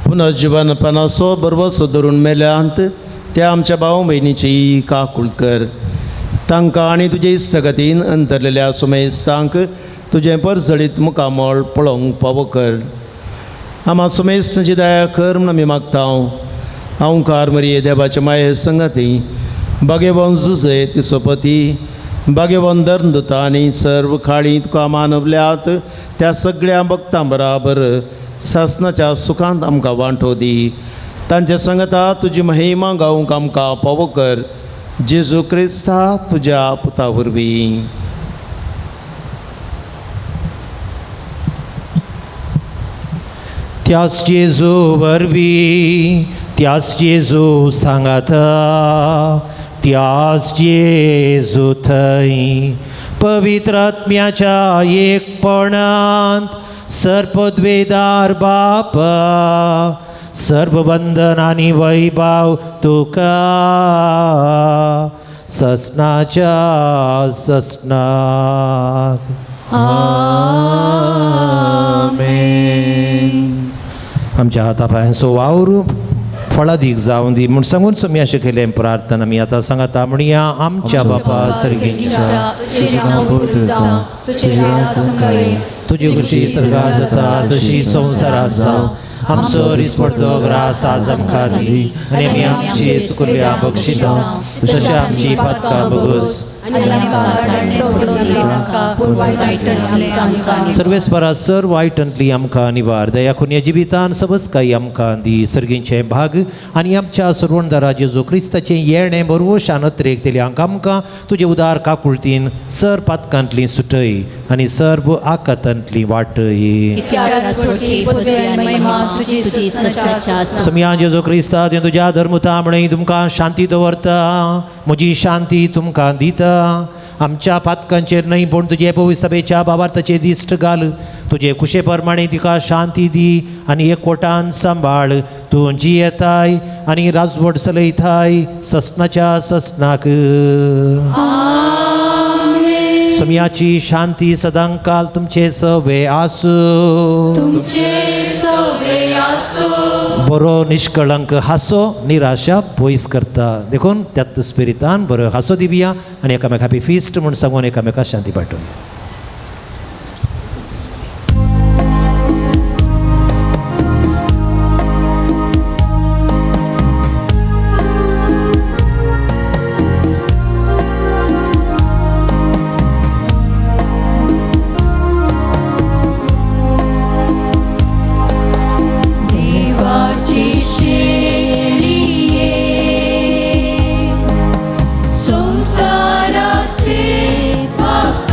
पुनर्जीवनपणाचो बरवसो धरून मेल्यांत त्या आमच्या भाव भयणीची काकूळ कर. तांकां आनी तुजे इश्टगतीन अंतरलेल्या सुमेस्तांक तुजें परजळीत मुखामळ पळोवंक पावो कर. आमा सुमेस्तांची दया कर म्हूण आमी मागता. हांवकार मरिये देवाचे माये संगती बागेवन जुजे ती सोपती बागेवन दर्दुता आनी सर्व खाळी तुका मानवल्यात त्या सगळ्या भक्तां बराबर सासनाच्या सुखांत आमकां वांटो दी. तांच्या संगता तुजी महिमा गावंक आमकां पावो कर. जेजू क्रिस्ता तुज्या पुता वरवीं. त्याच जेजू वरवीं, त्याच जेजू सांगाता, त्याच जेजू थंय पवित्र आत्म्याच्या एकपणांत सर्पद्वेदार बापा सर्व वंदन आनी वैभाव तुका ससनाच्या ससनाक. आमेन. आमच्या हाता पांयांचो वावर फळादीक जावन दी म्हूण सांगून सोम्या शिकयलें प्रार्थना आमी आतां सांगता म्हणया. आमच्या बापा सर्गीच्या, तुजी खुशी सर्गात जाता तशी संवसारात जावं. आमचो रिसपडतो ग्रास आज आमकां दी आनी आमी आमची चुकल्या बक्षिता तशें आमची पातकां बगस. सर्वेस्परा सर वायटांतली आमकां निवार दया खुन्या जिवितान सबसकाय आमकां दी. सर्गींचें भाग आनी आमच्या सर्वणदारा जेजू क्रिस्ताचें येणें बरवशान अत्रेक आमकां तुजे उदार काकुळतीन सर पातकांतली सुटय आनी सर्व आकातांतली वाटय. समिया जेजू क्रिस्ता तुज्या धर्मुता म्हणे तुमकां शांती दवरता, म्हजी शांती तुमकां दिता. आमच्या पातकांचेर न्हय पूण तुजे पवित्र सभेच्या बाबार्थाचेर दिश्ट घाल. तुजे कुशे प्रमाणे तिका शांती दी आनी एकवटान सांबाळ. तूं जियेताय आनी राजवट चलयताय ससनाच्या ससनाक. समियाची शांती सदांकाल तुमचे सवे आसूं. बरो निष्कळंक हासो निराशा पयस करता देखून त्यात स्पिरितान बरो हासो दिवया आनी एकामेका हॅपी फिस्ट म्हूण सांगून एकामेका शांती पाठोवया. संसाराचे पाप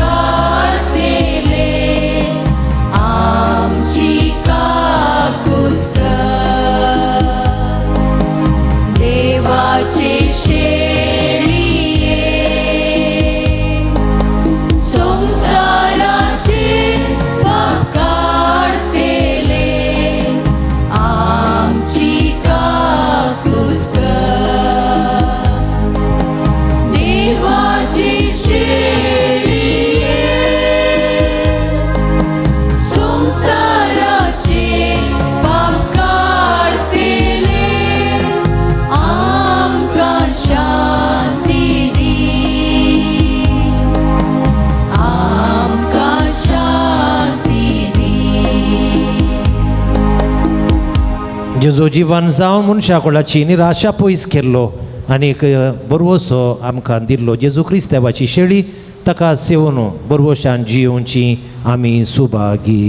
जेजू जिवन जावन मनशा कोणाची निराशा पयस केल्लो आनीक बरवसो आमकां दिल्लो जेजू क्रिस्तांवाची शेळी ताका सेवन बरवशान जियोवची आमी सुभागी.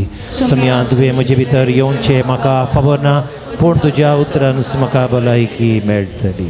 सम्या तुवें म्हजे भितर येवचें म्हाका खबर ना, पूण तुज्या उतरान म्हाका भलायकी मेळटली.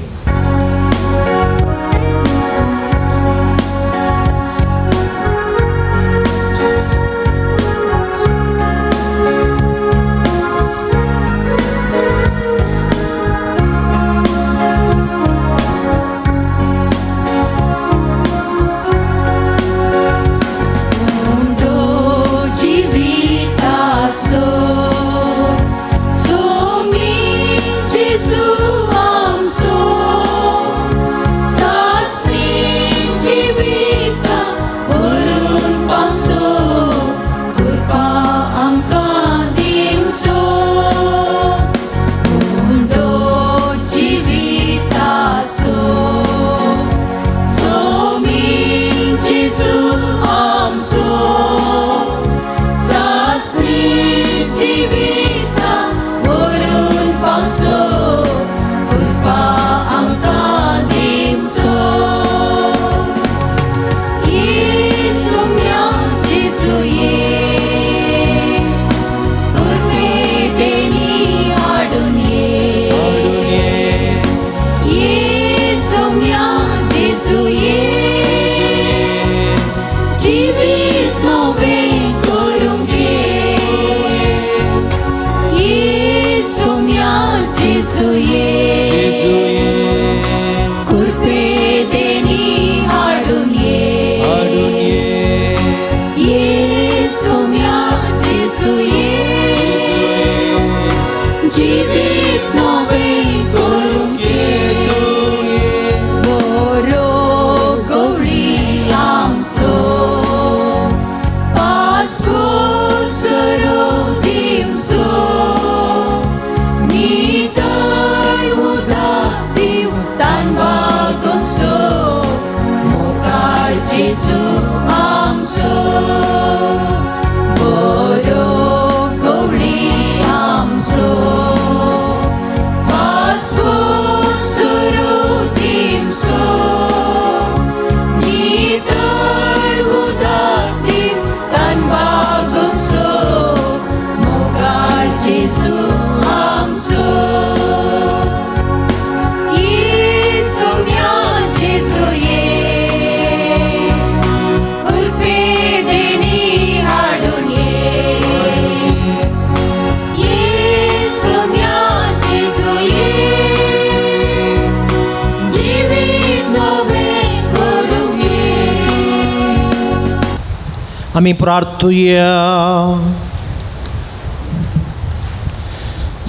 आमी प्रार्थुया.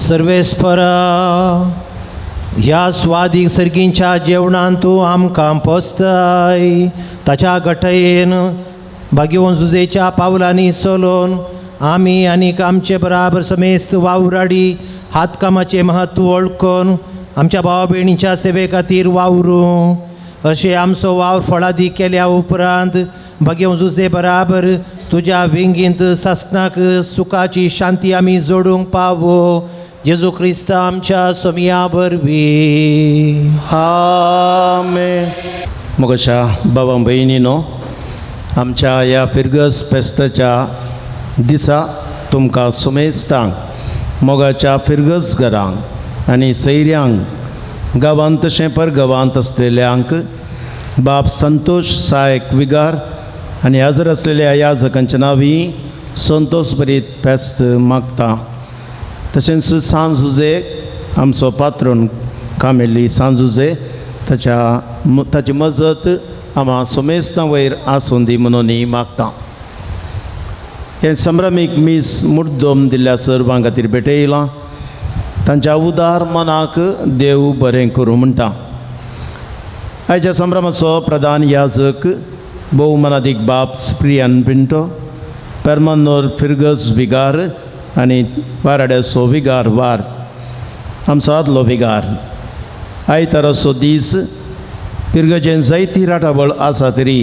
सर्वेस्परा ह्या स्वादीक सर्गींच्या जेवणान तूं आमकां पोसताय, ताच्या गटयेन भाग्यवंत जुजेच्या पावलांनी चलोवन आमी आनीक आमचे बराबर समेस्त वावराडी हातकामाचें म्हत्व वळखून आमच्या भाव भयणीच्या सेवे खातीर वावरूं. अशें आमचो वावर फळादीक केल्या उपरांत भाग्यवंत जुजे बराबर तुज्या विंगींत सासणाक सुखाची शांती आमी जोडूंक पावो. जेजू क्रिस्त आमच्या सोमया वरवीं. आमेन. मोगशा बाबा भयणीनो, आमच्या ह्या फिरगस फेस्ताच्या दिसा तुमकां सुमेस्तांक मोगाच्या फिरगस घरांक आनी सैऱ्यांक गांवांत तशें परगांवांत आसलेल्यांक बाप संतोष सायक विगार आनी हजर आसलेल्या याजकांच्या नांवी संतोष बरीत फेस्त मागता. तशेंच सांजुजे आमचो पात्रोन कामेली सांजुजे ताच्या ताची मजत आमा सोमेस्तां वयर आसूं दी म्हणून मागता. हें संभ्रमीक मीस मुड्डोम दिल्ल्या सर्वां खातीर भेटयलां. तांच्या उदार मनाक देव बरें करूं म्हणटा. आयच्या संभ्रमाचो प्रधान याजक भोवमानादीक बाप स्प्रियन पिंटो, पेरमानोर फिरगज विगार आनी वाराड्याचो विगार वार आमचो आदलो विगार. आयताराचो दीस पिरगजेन जायती राटावळ आसा तरी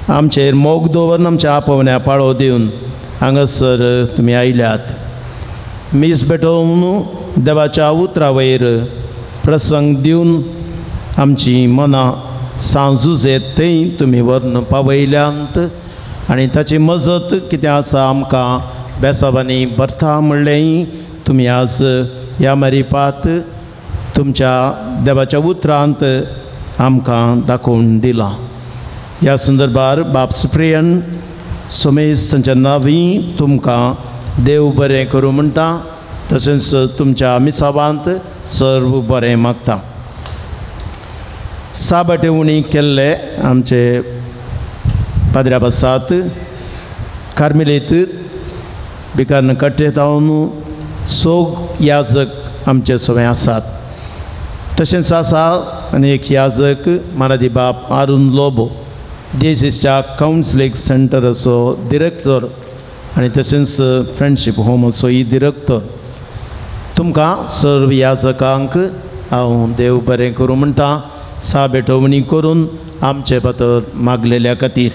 आमचेर मोग दवरून आमच्या आपोवण्या पाळो दिवन हांगासर तुमी आयल्यात. मीस भेटोवन देवाच्या उतरा वयर प्रसंग दिवन आमची मनां सांजुजे थंय तुमी व्हरून पावयल्यांत आनी ताची मजत कितें आसा आमकां बेसाबांनी भरता म्हणलेंय तुमी आज ह्या मरिपात तुमच्या देवाच्या उतरांत आमकां दाखोवन दिलां. ह्या संदर्भार बाप सुप्रियन सोमेश तांच्या नांवी तुमकां देव बरें करूं म्हणटा, तशेंच तुमच्या मिसावांत सर्व बरें मागता. साबाटे उणी केल्ले आमचे पाद्र्या बसात कार्मेलीत भिकान्न कट्टे जावन सोग याजक आमचे सगळे आसात. तशेंच आसा आनी एक याजक मानादी बाप आरुण लोबो देशीच्या कावन्सिलींग सेंटराचो डिरेक्टर आनी तशेंच फ्रेंडशीप होमाचोय डिरेक्टर. तुमकां सर्व याजकांक हांव देव बरें करूं म्हणटा, सा भेटवणी करून आमचे पातर मागलेल्या खातीर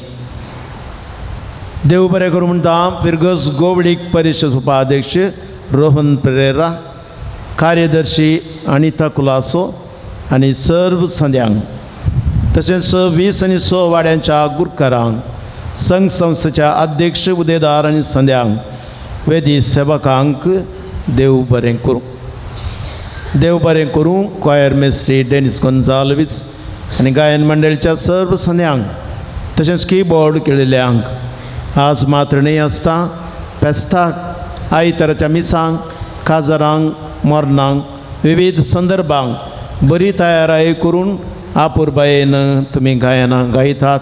देव बरें करूं म्हणटा. फिरगज गोवळीक परिशद उपाध्यक्ष रोहन परेरा, कार्यदर्शी अनिता कुलासो आनी सर्व संद्यांक, तशेंच 20 आनी 6 वाड्यांच्या गुरकारांक, संघ संस्थेच्या अध्यक्ष उदेदार आनी संद्यांक, वेदी सेवकांक देव बरें करूं. देव बरें करूं क्वायर मेस्त्री डेनिस गोन्जाल्वीस आनी गायन मंडळीच्या सर्व संद्यांक, तशेंच किबोर्ड खेळिल्ल्यांक. आज मात्र न्हय आसता फेस्ताक आयताराच्या मिसांक, काजरांक, मरणांक, विविध संदर्भांक बरी तयाराय करून आपुरबायेन तुमी गायनां गायतात,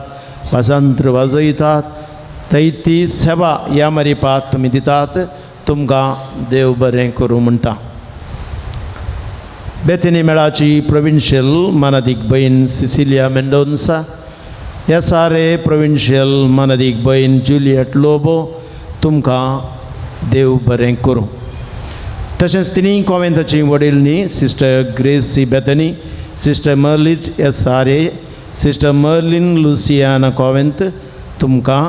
वाजंत्र वाजयतात, थंय ती सेवा ह्या मरिपात तुमी दितात. तुमकां देव बरें करूं म्हणटा. बेथनी मेळाची प्रोविन्शियल मानादीक भयण सिसिलिया मेंडोन्सा, SRA provincial मानादीक भयण जुलियट लोबो, तुमकां देव बरें करूं. तशेंच तिनूय कॉवेंताची वडील न्ही sister Gracy Bethany, sister Merlit SRA, sister Merlin Luciana Convent, तुमकां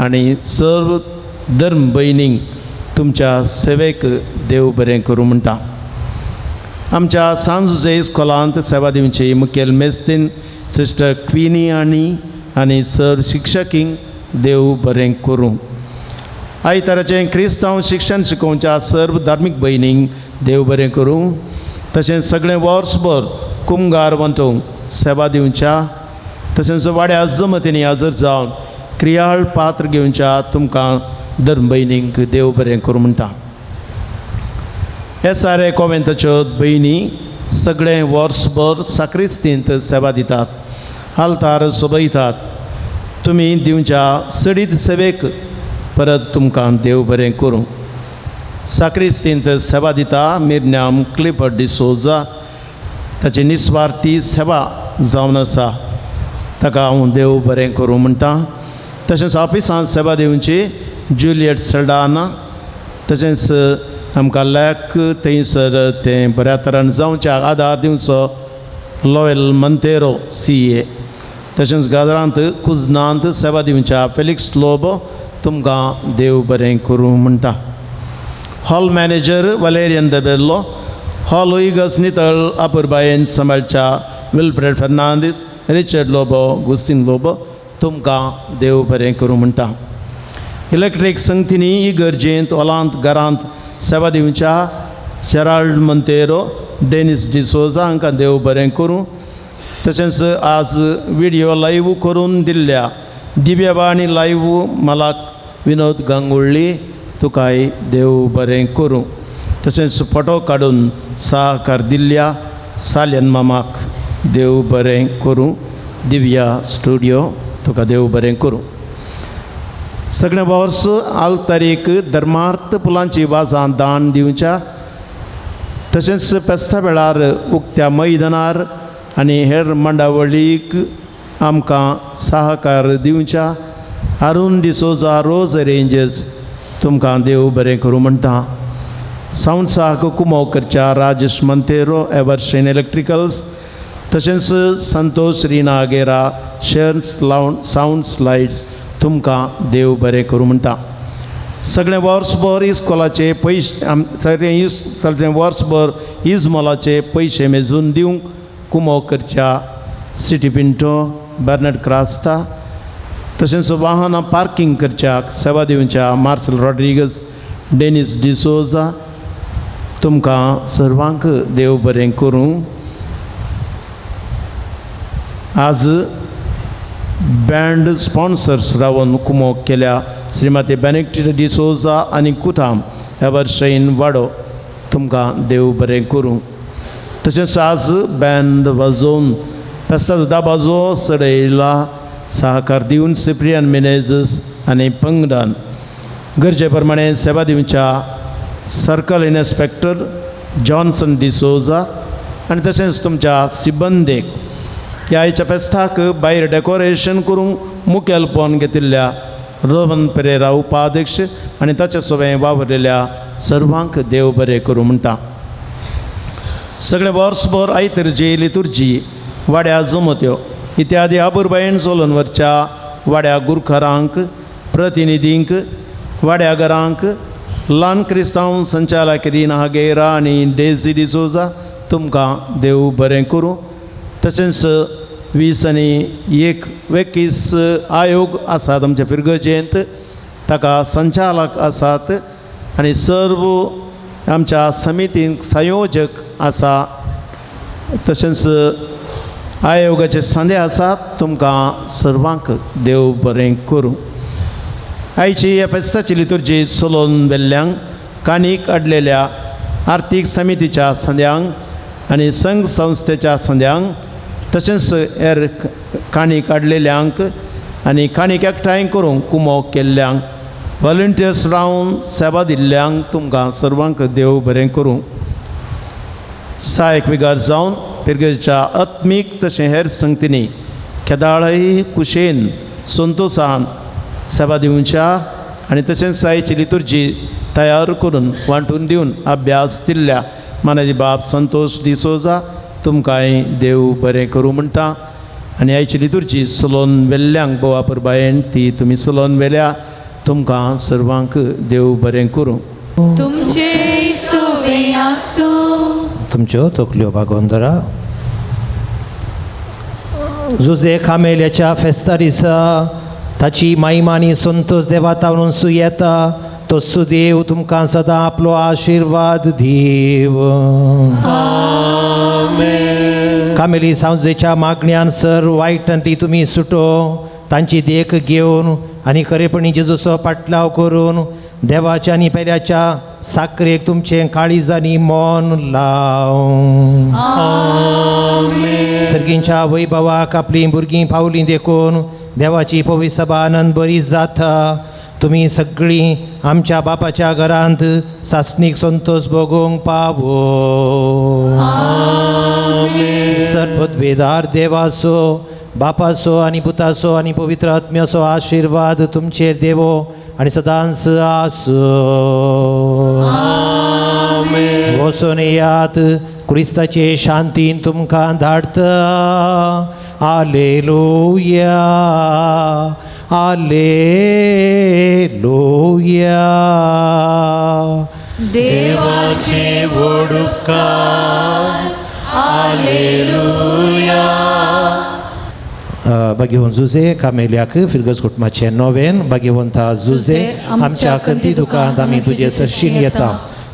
आनी सर्व धर्म भयणींक तुमच्या सेवेक देव बरें करूं म्हणटा. आमच्या सांजुजे इस्कोलांत सेवा दिवची मुखेल मेस्तीन सिस्टर क्विनी आनी आनी सर्व शिक्षकींक देव बरें करूं. आयताराचें क्रिस्तांव शिक्षण शिकोवच्या सर्व धार्मीक भयणींक देव बरें करूं. तशेंच सगळें वर्सभर कुमगार वंटोवंक सेवा दिवच्या, तशेंच वाड्या जमतींनी हजर जावन क्रियाळ पात्र घेवच्या तुमकां धर्म भयणींक देव बरें करूं म्हणटा. SRA कोवेंताच्यो भयणी सगळें वर्सभर साक्रिस्तींत सेवा दितात, आल्तार सोबयतात. तुमी दिवच्या सडीत सेवेक परत तुमकां देव बरें करूं. साक्रिस्तींत सेवा दिता मिरन्याम क्लिफर्ड डिसोजा, ताची निस्वार्थी सेवा जावन आसा, ताका हांव देव बरें करूं म्हणटा. तशेंच ऑफिसांत सेवा दिवची जुलियट सल्डाना, तशेंच आमकां लॅक थंयसर तें बऱ्या तरान जावच्या आदार दिवचो लॉयल मंतेरो CA, तशेंच गाजरांत कुजनांत सेवा दिवच्या फेलिक्स लोबो, तुमकां देव बरें करूं म्हणटा. हॉल मॅनेजर वलेरियन दबेल्लो, हॉल इगस नितळ आपुरबायेन सांबाळच्या विल्फ्रेड फेर्नांदीस, रिचर्ड लोबो, गुस्तीन लोबो, तुमकां देव बरें करूं म्हणटा. इलेक्ट्रीक संगतींनी इगर्जेंत ओलांत घरांत सेवा दिवच्या जेराल्ड मंतेरो, डेनिस डिसोजा हांकां देव बरें करूं. तशेंच आज विडियो लायव्ह करून दिल्ल्या दिव्याबा आनी लायव्ह मालाक विनोद गांगुळ्ळी, तुकाय देव बरें करूं. तशेंच फोटो काडून सहकार दिल्ल्या साल्यन मामाक देव बरें करूं. दिव्या स्टुडियो तुका देव बरें करूं. सगळें वर्स आल्तारीक धर्मार्थ फुलांची वाजां दान दिवच्या, तशेंच फेस्ता वेळार उक्त्या मैदानार आनी हेर मांडावळीक आमकां सहकार दिवच्या अरुण डिसोजा रोज रेंजर्स, तुमकां देव बरें करूं म्हणटा. सावंड कुमो करच्या राजेश मंतेरो एवर्शन इलेक्ट्रिकल्स, तशेंच संतोष रिना आगेरा शर्न्स लावंड सावंड स्लायड्स, तुमकां देव बरें करूं म्हणटा. सगळें वर्सभर इस्कोलाचे पयशे सगळें सगळें वर्सभर इजमोलाचे पयशे मेजून दिवंक कुमोक करच्या सिटी पिंटो बर्नड क्रास्ता तशेंच वाहनां पार्कींग करच्याक सेवा दिवच्या मार्सेल रॉड्रिगस डेनिस डिसोजा तुमकां सर्वांक देव बरें करूं. आज बँड स्पॉन्सर्स रावन कुमोक केल्या श्रीमती बेनेक्टिटा डिसोजा आनी कुटाम ह्या वर्षान वाडो तुमकां देव बरें करूं. तशेंच आज बँड वाजोवन फेस्ताचो दाबाजो चडयला सहकार दिवन सिप्रियन मिनेजस आनी पंगडान गरजे प्रमाणे सेवा दिवच्या सर्कल इन्स्पेक्टर जॉन्सन डिसोजा आनी तशेंच तुमच्या सिबंदेक ह्या आयच्या फेस्ताक भायर डेकोरेशन करूंक मुखेलपण घेतिल्ल्या रोहन पेरेरा उपाध्यक्ष आनी ताचे सोबें वावरिल्ल्या सर्वांक देव बरें करूं म्हणटा. सगळें वर्सभर आयतरजी लितुर्जी वाड्या जमत्यो इत्यादी आबुरबायेन चलोवन व्हरच्या वाड्या गुरखरांक प्रतिनिधींक वाड्या घरांक ल्हान क्रिस्तांव संचालक रिना हागेरा आनी डेजी डिसोजा तुमकां देव बरें करूं. तशेंच 20 आनी 21 आयोग आसात आमच्या फिरगजेंत ताका संचालक आसात आनी सर्व आमच्या समितींक संयोजक आसा तशेंच आयोगाचे संदे आसात तुमकां सर्वांक देव बरें करूं. आयची ह्या फेस्ताची लितुर्जी चलोवन वेल्ल्यांक कानीक हाडलेल्या आर्थीक समितीच्या संद्यांक आनी संघ संस्थेच्या संद्यांक तशेंच हेर काणी काडलेल्यांक आनी काणीक एकठांय करूंक कुमोक केल्ल्यांक व्हॉलंटियर्स रावन सेवा दिल्ल्यांक तुमकां सर्वांक देव बरें करूं. सहायक विगार जावन फिरगेच्या आत्मीक तशें हेर संगतींनी केदाळय कुशेन संतोशान सेवा दिवच्या आनी तशेंच सायची लितुर्जी तयार करून वांटून दिवन अभ्यास दिल्ल्या मानाजी बाब संतोष डिसोजा तुमकांय देव बरें करूं म्हणटा. आनी आयची लितुर्जी चलोवन वेल्ल्यांक बोवा परबायेन ती तुमी चलोवन वेल्या तुमकां सर्वांक देव बरें करूं. तुमचे सोवे आसूं. तुमच्यो तकल्यो बागोवन धरा. जुजे खामेल्याच्या फेस्ता दिसा ताची महिमा आनी संतोष देवा तावरून सुयेता तो सुदेव तुमकां सदां आपलो आशिर्वाद दीव. कामेली सांजेच्या मागण्यान सर वायटांतली तुमी सुटो तांची देख घेवन आनी खरेपणी जेजूचो पाटलाव करून देवाच्या आनी पेल्याच्या साकरेक तुमचें काळीज आनी मन लाव. सर्गींच्या वैभवाक आपलीं भुरगीं पावलीं देखून देवाची पवित्र सभा आनंद बरी जाता. तुमी सगळीं आमच्या बापाच्या घरांत सासणीक संतोष भोगूंक पावो. सर्वपदवेदार देवाचो बापाचो आनी पुताचो आनी पवित्र आत्म्याचो आशिर्वाद तुमचेर देवो आनी सदांच आसूं. वचून येयात क्रिस्ताचे शांतीन तुमकां धाडटा. आलेलुया आलेलुया. देवाचे व्हड उपकार आलेलुया. भगवंत जुजे कामेल्याक फिरगज कुटुंबाचें नोवेन. भगवंता जुजे आमच्या कंती दुकानांत आमी तुजे सरशीन येता.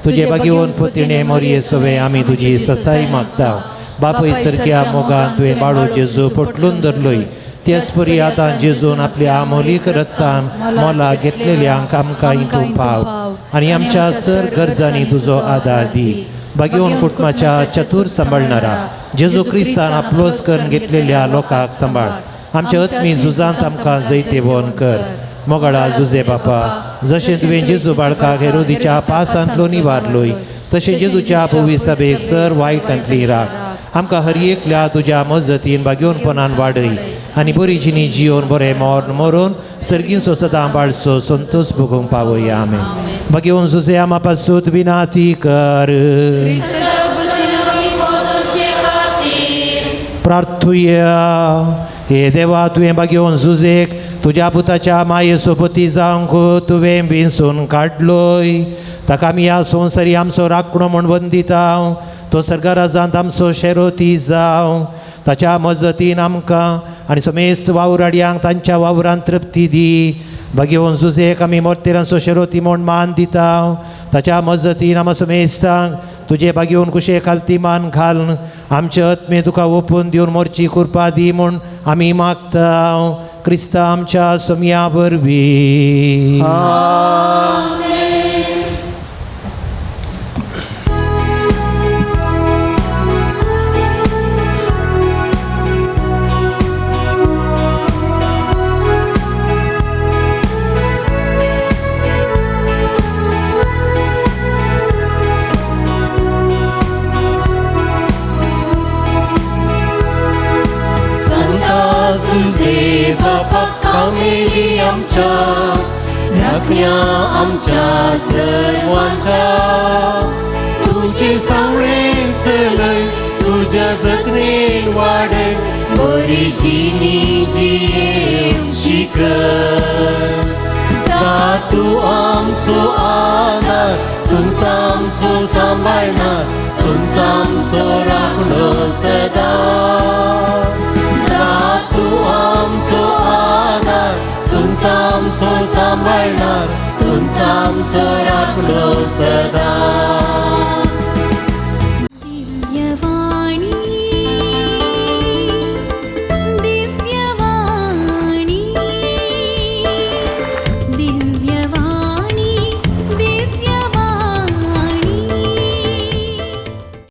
तुजे भगवंत पुतिणे मोरये सोवे आमी तुजी ससाई मागता. बापूय सरक्या मोगान तुवें बाळू जेजू पोटलून धरलोय तेच परी आतां जेजून आपल्या आमोलीक रक्तान मोला घेतलेल्यांक आमकां हितून पाव आनी आमच्या सर गरजांनी तुजो आदार दी. भगवंत कुटुंबाच्या चतूर सांबाळणारा जेजू क्रिस्तान आपलोच करून घेतलेल्या लोकांक सांबाळ. आमच्या आत्मी झुजांत आमकां जैतिवंत कर. मोगाळा जुजे बापा जशें तुवें जेजू बाळकाक हेरोदीच्या पासांतलो निवारलोय तशें जेजूच्या पवित्र सभेक सर वायटांतली राख. आमकां हर एकल्या तुज्या मजतीन भाग्योनपणान वाडय आनी बरी जिणी जियोन बरें मरण मरून सर्गींचो सदां बाळचो संतोष भोगूंक पावया. आमेन. भगवंत जुजे आमा पासून विनाती कर. प्रार्थुया. हे देवा तुवें बागेवन जुजेक तुज्या पुताच्या माये सोबती जावंक तुवें विंचून काडलोय. ताका आमी ह्या संवसारी आमचो राखणो म्हूण वंदिता. तो सर्गराजांत आमचो शेरोती जावं. ताच्या मजतीन आमकां आनी समेस्त वावराडयांक तांच्या वावरांत तृप्ती दी. बागेवन जुजेक आमी मोर्तेरांचो शेरोती म्हूण मान दिता. ताच्या मजतीन आमा समेस्तांक तुजे बागेवन कुशे खालती मान घालून आमचे आत्मे तुका ओपून दिवन मोरची कृपा दी म्हूण आमी मागता. क्रिस्ता आमच्या सोमया वरवीं. बापा कामेली आमच्या राखण्या आमच्या सर्वांच्या तुझे सावळे चलय तुझ्या जतनेन वाडय बरी जिणी जियेवंक शिकय. जा तूं आमचो आदार तूंच आमचो सांबाळणार तूंच आमचो राखणो सदां. जा तूं आमचो आदार तूंच आमचो सांबाळणार तूंच आमचो राखणो सदां.